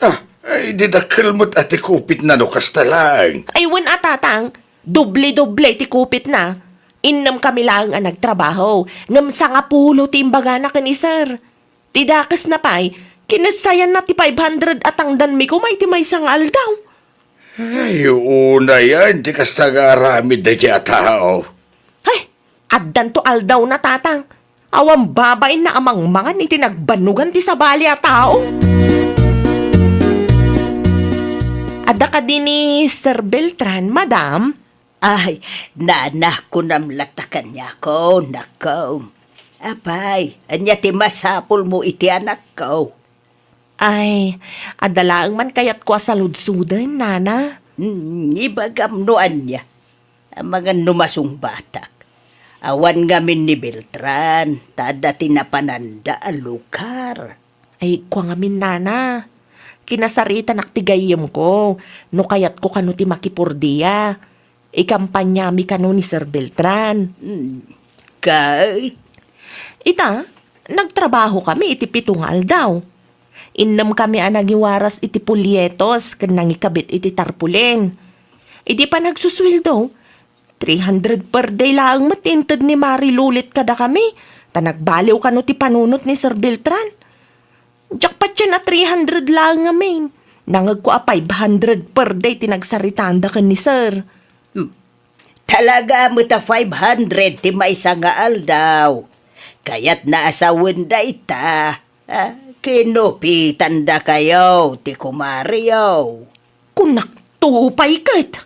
Ah, ay, di dakkel met a ti kupitna no kasta laeng. Ay, wen a, Tatang, doble-doble ti kupitna. Innem kami laeng a nagtrabaho, ngem sangapulo ti imbagana ken ni Sir. Ti dakesna pay, kinessayanna ti five hundred a tangdanmi koma iti maysa nga aldaw. Ay, unayan ti kasta nga aramid daydiay a tao. Ay, addanto aldawna, Tatang. Awan babainna a mangmangan iti nagbannogan ti sabali a tao. Adda kadi ni Sir Beltran, Madam? Ay, nana, kunam latta kaniak, nakko. Apay, ania ti masapulmo iti anakko? Ay, adda laeng man kayatko a saludsoden, Nana. Hmm, ibagam no ania. Amangan no masungbatak. Awan ngamin ni Beltran, ta adda ti napananda a lugar. Ay, kua ngamin, Nana. Kinasaritanak ti gayyemko, no kayatko kano ti makipurdia. Ikampaniami kano ni Sir Beltran. Hmm, ket? Ita, nagtrabaho kami iti pito nga aldaw. Innem kami a nangiwaras iti polyetos ken nangikabit iti tarpulin. Idi panagsusueldo, three hundred per day laeng met ti inted ni Mari Lulit kadakami, ta nagbaliw kano ti panunot ni Sir Beltran. Diak patien a three hundred laeng ngamin. Nangegko a five hundred per day ti nagsaritaanda ken ni Sir. Hmm. Talaga met a five hundred ti maysa nga aldaw. Kayatna a sawen dayta. Ah, kinupitandakayo ti kumareyo. Kunak to pay ket.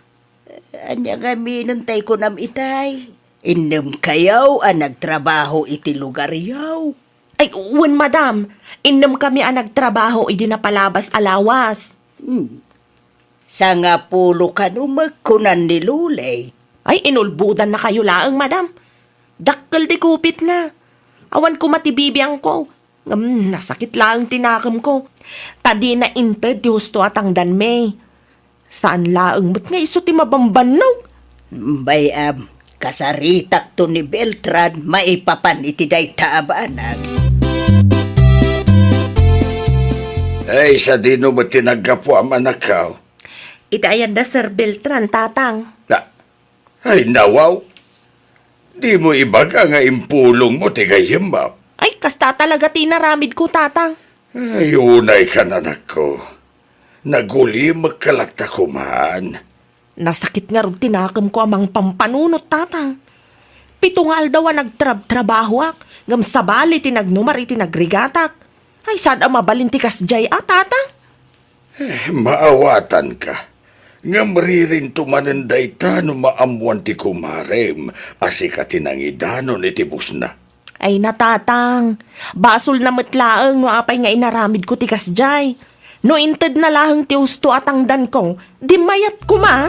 Ania ngamin tay kunam itay? Innem kayo a nagtrabaho iti lugaryo? Ay, wen, madam. Innem kami a nagtrabaho idi napalabas a lawas. Hmm. Sangapulo kano met kunan ni Lulay. Ay, inulbodannakayo laeng, madam. Dakkel ti kupitna. Awan koma ti bibiangko. Ngem nasakit laeng ti nakemko. Ta dina inted ti husto a tangdanmi. Saan laeng met nga isu ti mabambannog. Bay-am, kasaritakto ni Beltran maipapan iti dayta a banag. Ay, sadino met ti naggapuam, anakko? Iti ayan da Sir Beltran, Tatang. Na, ay, nawaw. Dimo ibaga nga impulongmo ti gayyemmo. Ay, kasta talaga ti inaramidko, Tatang. Ay, unaykan, anakko. Nagulimekka latta koman. Nasakit ngarud ti nakemko a mangpampanunot, Tatang. Pito nga aldaw a nagtrabtrabahoak, ngem sabali ti nagnumar iti nagrigatak. Ay, saan a mabalin ti kasdiay a, Tatang? Eh, maawatanka. Ngem ririnto manen dayta no maammoan ti kumarem a sika ti nangidanon iti busna. Ay, na, Tatang. Basolna met laeng no apay nga inaramidko ti kasdiay. No intedna laeng ti husto a tangdanko, di mayat koma.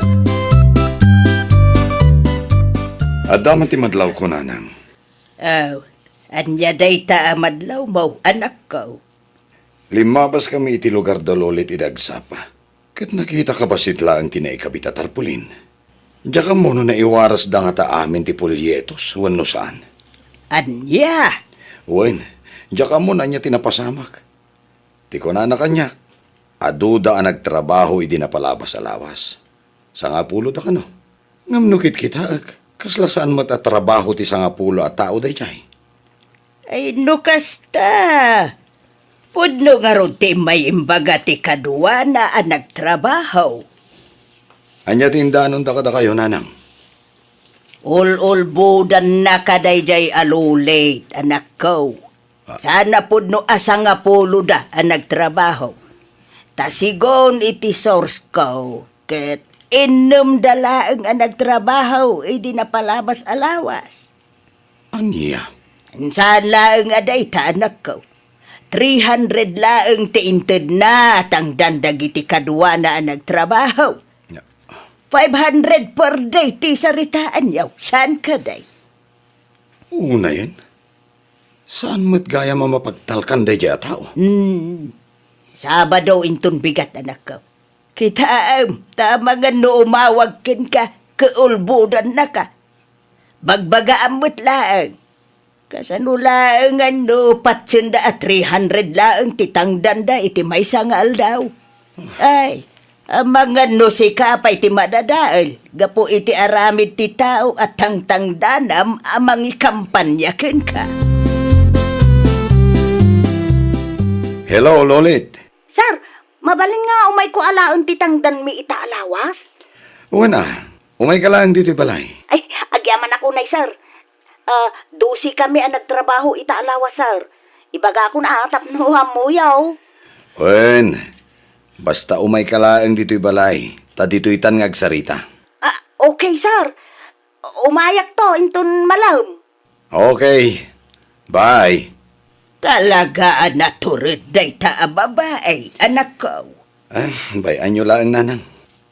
Adda man ti madlawko, Nanang. Aw, ania dayta a madlawmo, anakko? Limmabaskami iti lugar da Lolit idi agsapa, ket nakitaka bassit laeng ti naikabit a tarpulin. Diak ammo no naiwarasda ngata amin ti polyetos wenno saan. Ania? Wen, diak ammo no ania ti napasamak. Ti kunana kaniak, aduda a nagtrabaho idi napalabas a lawas. Sangapulo da kano. Ngem no kitkitaek, kasla saan met a trabaho ti sangapulo a tao daydiay. Ay, no kasta, pudno ngarud ti immay imbaga ti kaduana a nagtrabaho. Ania ti indanonda kadakayo, Nanang? Ul-ulbodannaka daydiay a Lolit, anakko. Ah. Saan a pudno a sangapuloda a nagtrabaho. Ta sigun iti source ko, ket innemda laeng a nagtrabaho idi napalabas a lawas. Ania? Saan laeng a dayta, anakko. Three hundred laeng ti intedna tangdan dagiti kaduana a nagtrabaho. Ya. Five hundred per day ti saritaanyo. Saan kadi? Unayen, saan met gayam a mapagtalkan daydiay a tao? Hmm. Sabado inton bigat, anakko. Kitaem, ta amangan no umawag kenka, ket ulbodannaka. Bagbagaam met laeng. Kasano laengen no patsenda a three hundred laeng ti tangdanda iti maysa nga aldaw? Ay, amangan no sika pay ti madadael gapu iti aramid ti tao a tangtangdanam a mangikampania kenka. Hello, Lolit. Sir, mabalin nga umayko alaen ti tangdanmi ita a lawas? Wen a, umayka laeng ditoy balay. Ay, agyamanak unay, sir. Ah, dosi kami a nagtrabaho ita a lawas, sir. Ibagakon a tapno ammoyo. Wen, basta umayka laeng ditoy balay, ta ditoytan nga agsarita. Ah, okay, sir. Umayakto inton malem. Okay. Bye. Talaga a natured dayta a babai, anakko. Ah, bay-anyo laeng, Nanang.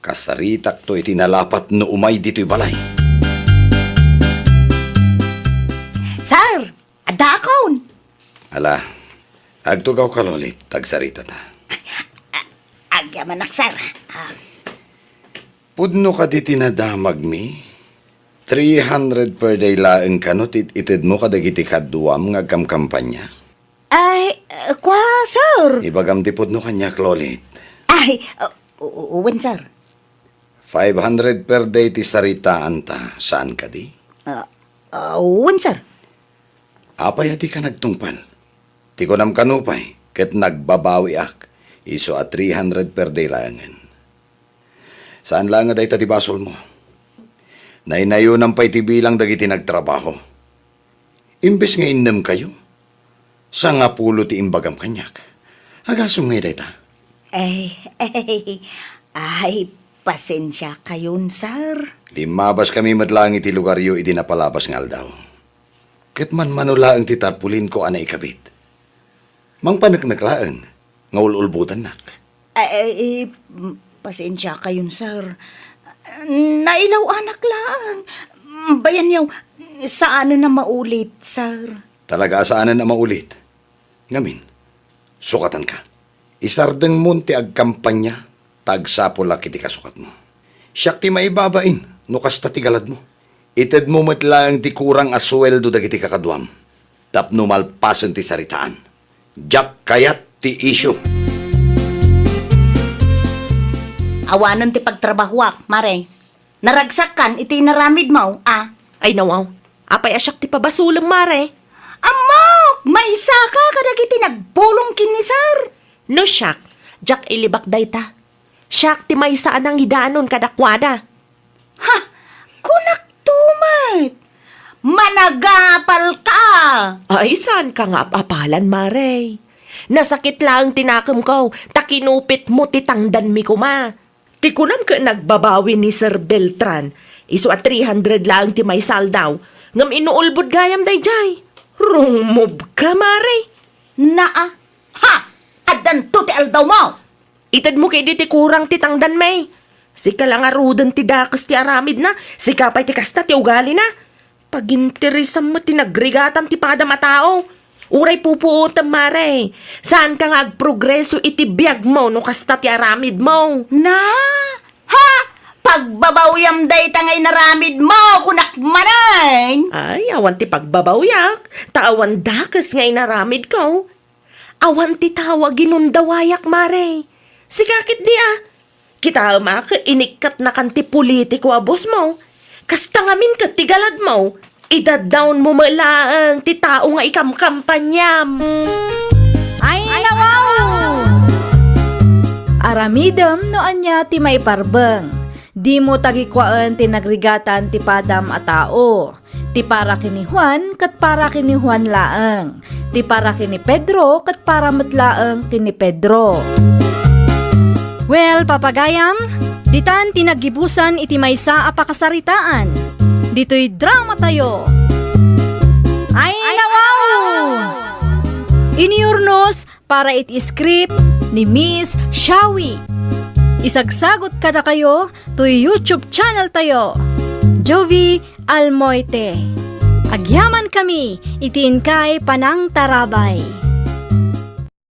Kasaritakto iti nalapat no umay ditoy balay. Sir, addaakon. Ala, agtugawka, Lolit, ta agsaritata. A-, agyamanak, sir. Ah. Pudno kadi ti nadamagmi? Three hundred per day laeng kano ti itedmo kadagiti kaduam nga agkamkampanya? Ay, eh, kua, sir. Ibagam ti pudno kaniak, Lolit. Ay, uh, u-, u-, wen, sir. Five hundred per day ti saritaanta, saan kadi? Ah, ah, wen, sir. Apay a dika nagtungpal? Ti kunam kano pay, ket nagbabawiak, isu a three hundred per day laengen. Saan laeng a dayta ti basolmo. Naynayonam pay ti bilang dagiti nagtrabaho. Imbes nga innemkayo, sangapulo ti imbagam kaniak. Agasem ngay dayta? Ay, ay, ay, pasensiakayon, sir. Limmabaskami met laeng iti lugaryo idi napalabas nga aldaw. Ket manmano laeng ti tarpulinko a naikabit. Mangpaneknek laeng nga ul-ulbodannak. Ay, ay, eh, pasensiakayon, sir. Nailaw-anak laeng. Bayanyo, saanen a maulit, sir. Talaga a saanen a maulit. Ngamin, sukatanka. Isardengmon ti agkampanya ta agsapulak iti kasukatmo. Siak ti maibabain no kasta ti galadmo. Itedmo met laeng ti kurang a sueldo dagiti kakaduam tapno malpasen ti saritaan. Diak kayat ti isyu. Awanen ti pagtrabahoak, Mare. Naragsakkan iti inaramidmo, a? Ay, nawaw. Apay a siak ti pabasolem, Mare? Ammok! Maisaka kadagiti nagbulong ken ni Sir. No siak, diak ilibak dayta. Siak ti maysa a nangidanon kadakuada. Ha! Kunakto met! Managapalka! Ay, saanka nga ap-apalan, Mare. Nasakit laeng ti nakemko, ta kinupitmo ti tangdanmi koma. Ti kunam ket nagbabawi ni Sir Beltran, isu a three hundred laeng ti maisaldaw, ngem inuulbod gayam daydiay. Rungmobka, Mare. Naa. Ha! Addanto ti aldawmo! Itedmo ketdi ti kurang ti tangdanmi. Sika la ngaruden ti dakes ti aramidna, sika pay ti kasta ti ugalina. Paginteresan met ti nagrigatan ti padam a tao. Uray pupuotem, Mare. Saanka nga agprogreso iti biagmo no kasta ti aramidmo. Na? Ha? Pagbabawyam dayta nga inaramidmo, kunak manen? Ay, awan ti pagbabawiak, ta awan dakes nga inaramidko. Awan ti tao a ginundawayak, Mare. Sika ketdi a. Kitaem a ket inikkatnakan ti politiko a bosmo. Kasta ngamin ket ti galadmo. Idaddawnmo met laeng ti tao nga ikamkampaniam. Ay, nawaw! Aramidem no ania ti maiparbeng. Dimo tagikuaen ti nagrigatan ti padam a tao. Ti para ken ni Juan ket para ken ni Juan laeng. Ti para ken ni Pedro ket para met laeng ken ni Pedro. Well, papagayam, ditan ti naggibusan iti maysa a pakasaritaan. Ditoy dramatayo. Ay, nawaw! Inurnos para iti script ni Miss Shawi. Isagsagot kadakayo toy YouTube channel tayo, Jovie Almoite. Agyamankami iti inkay panangtarabay.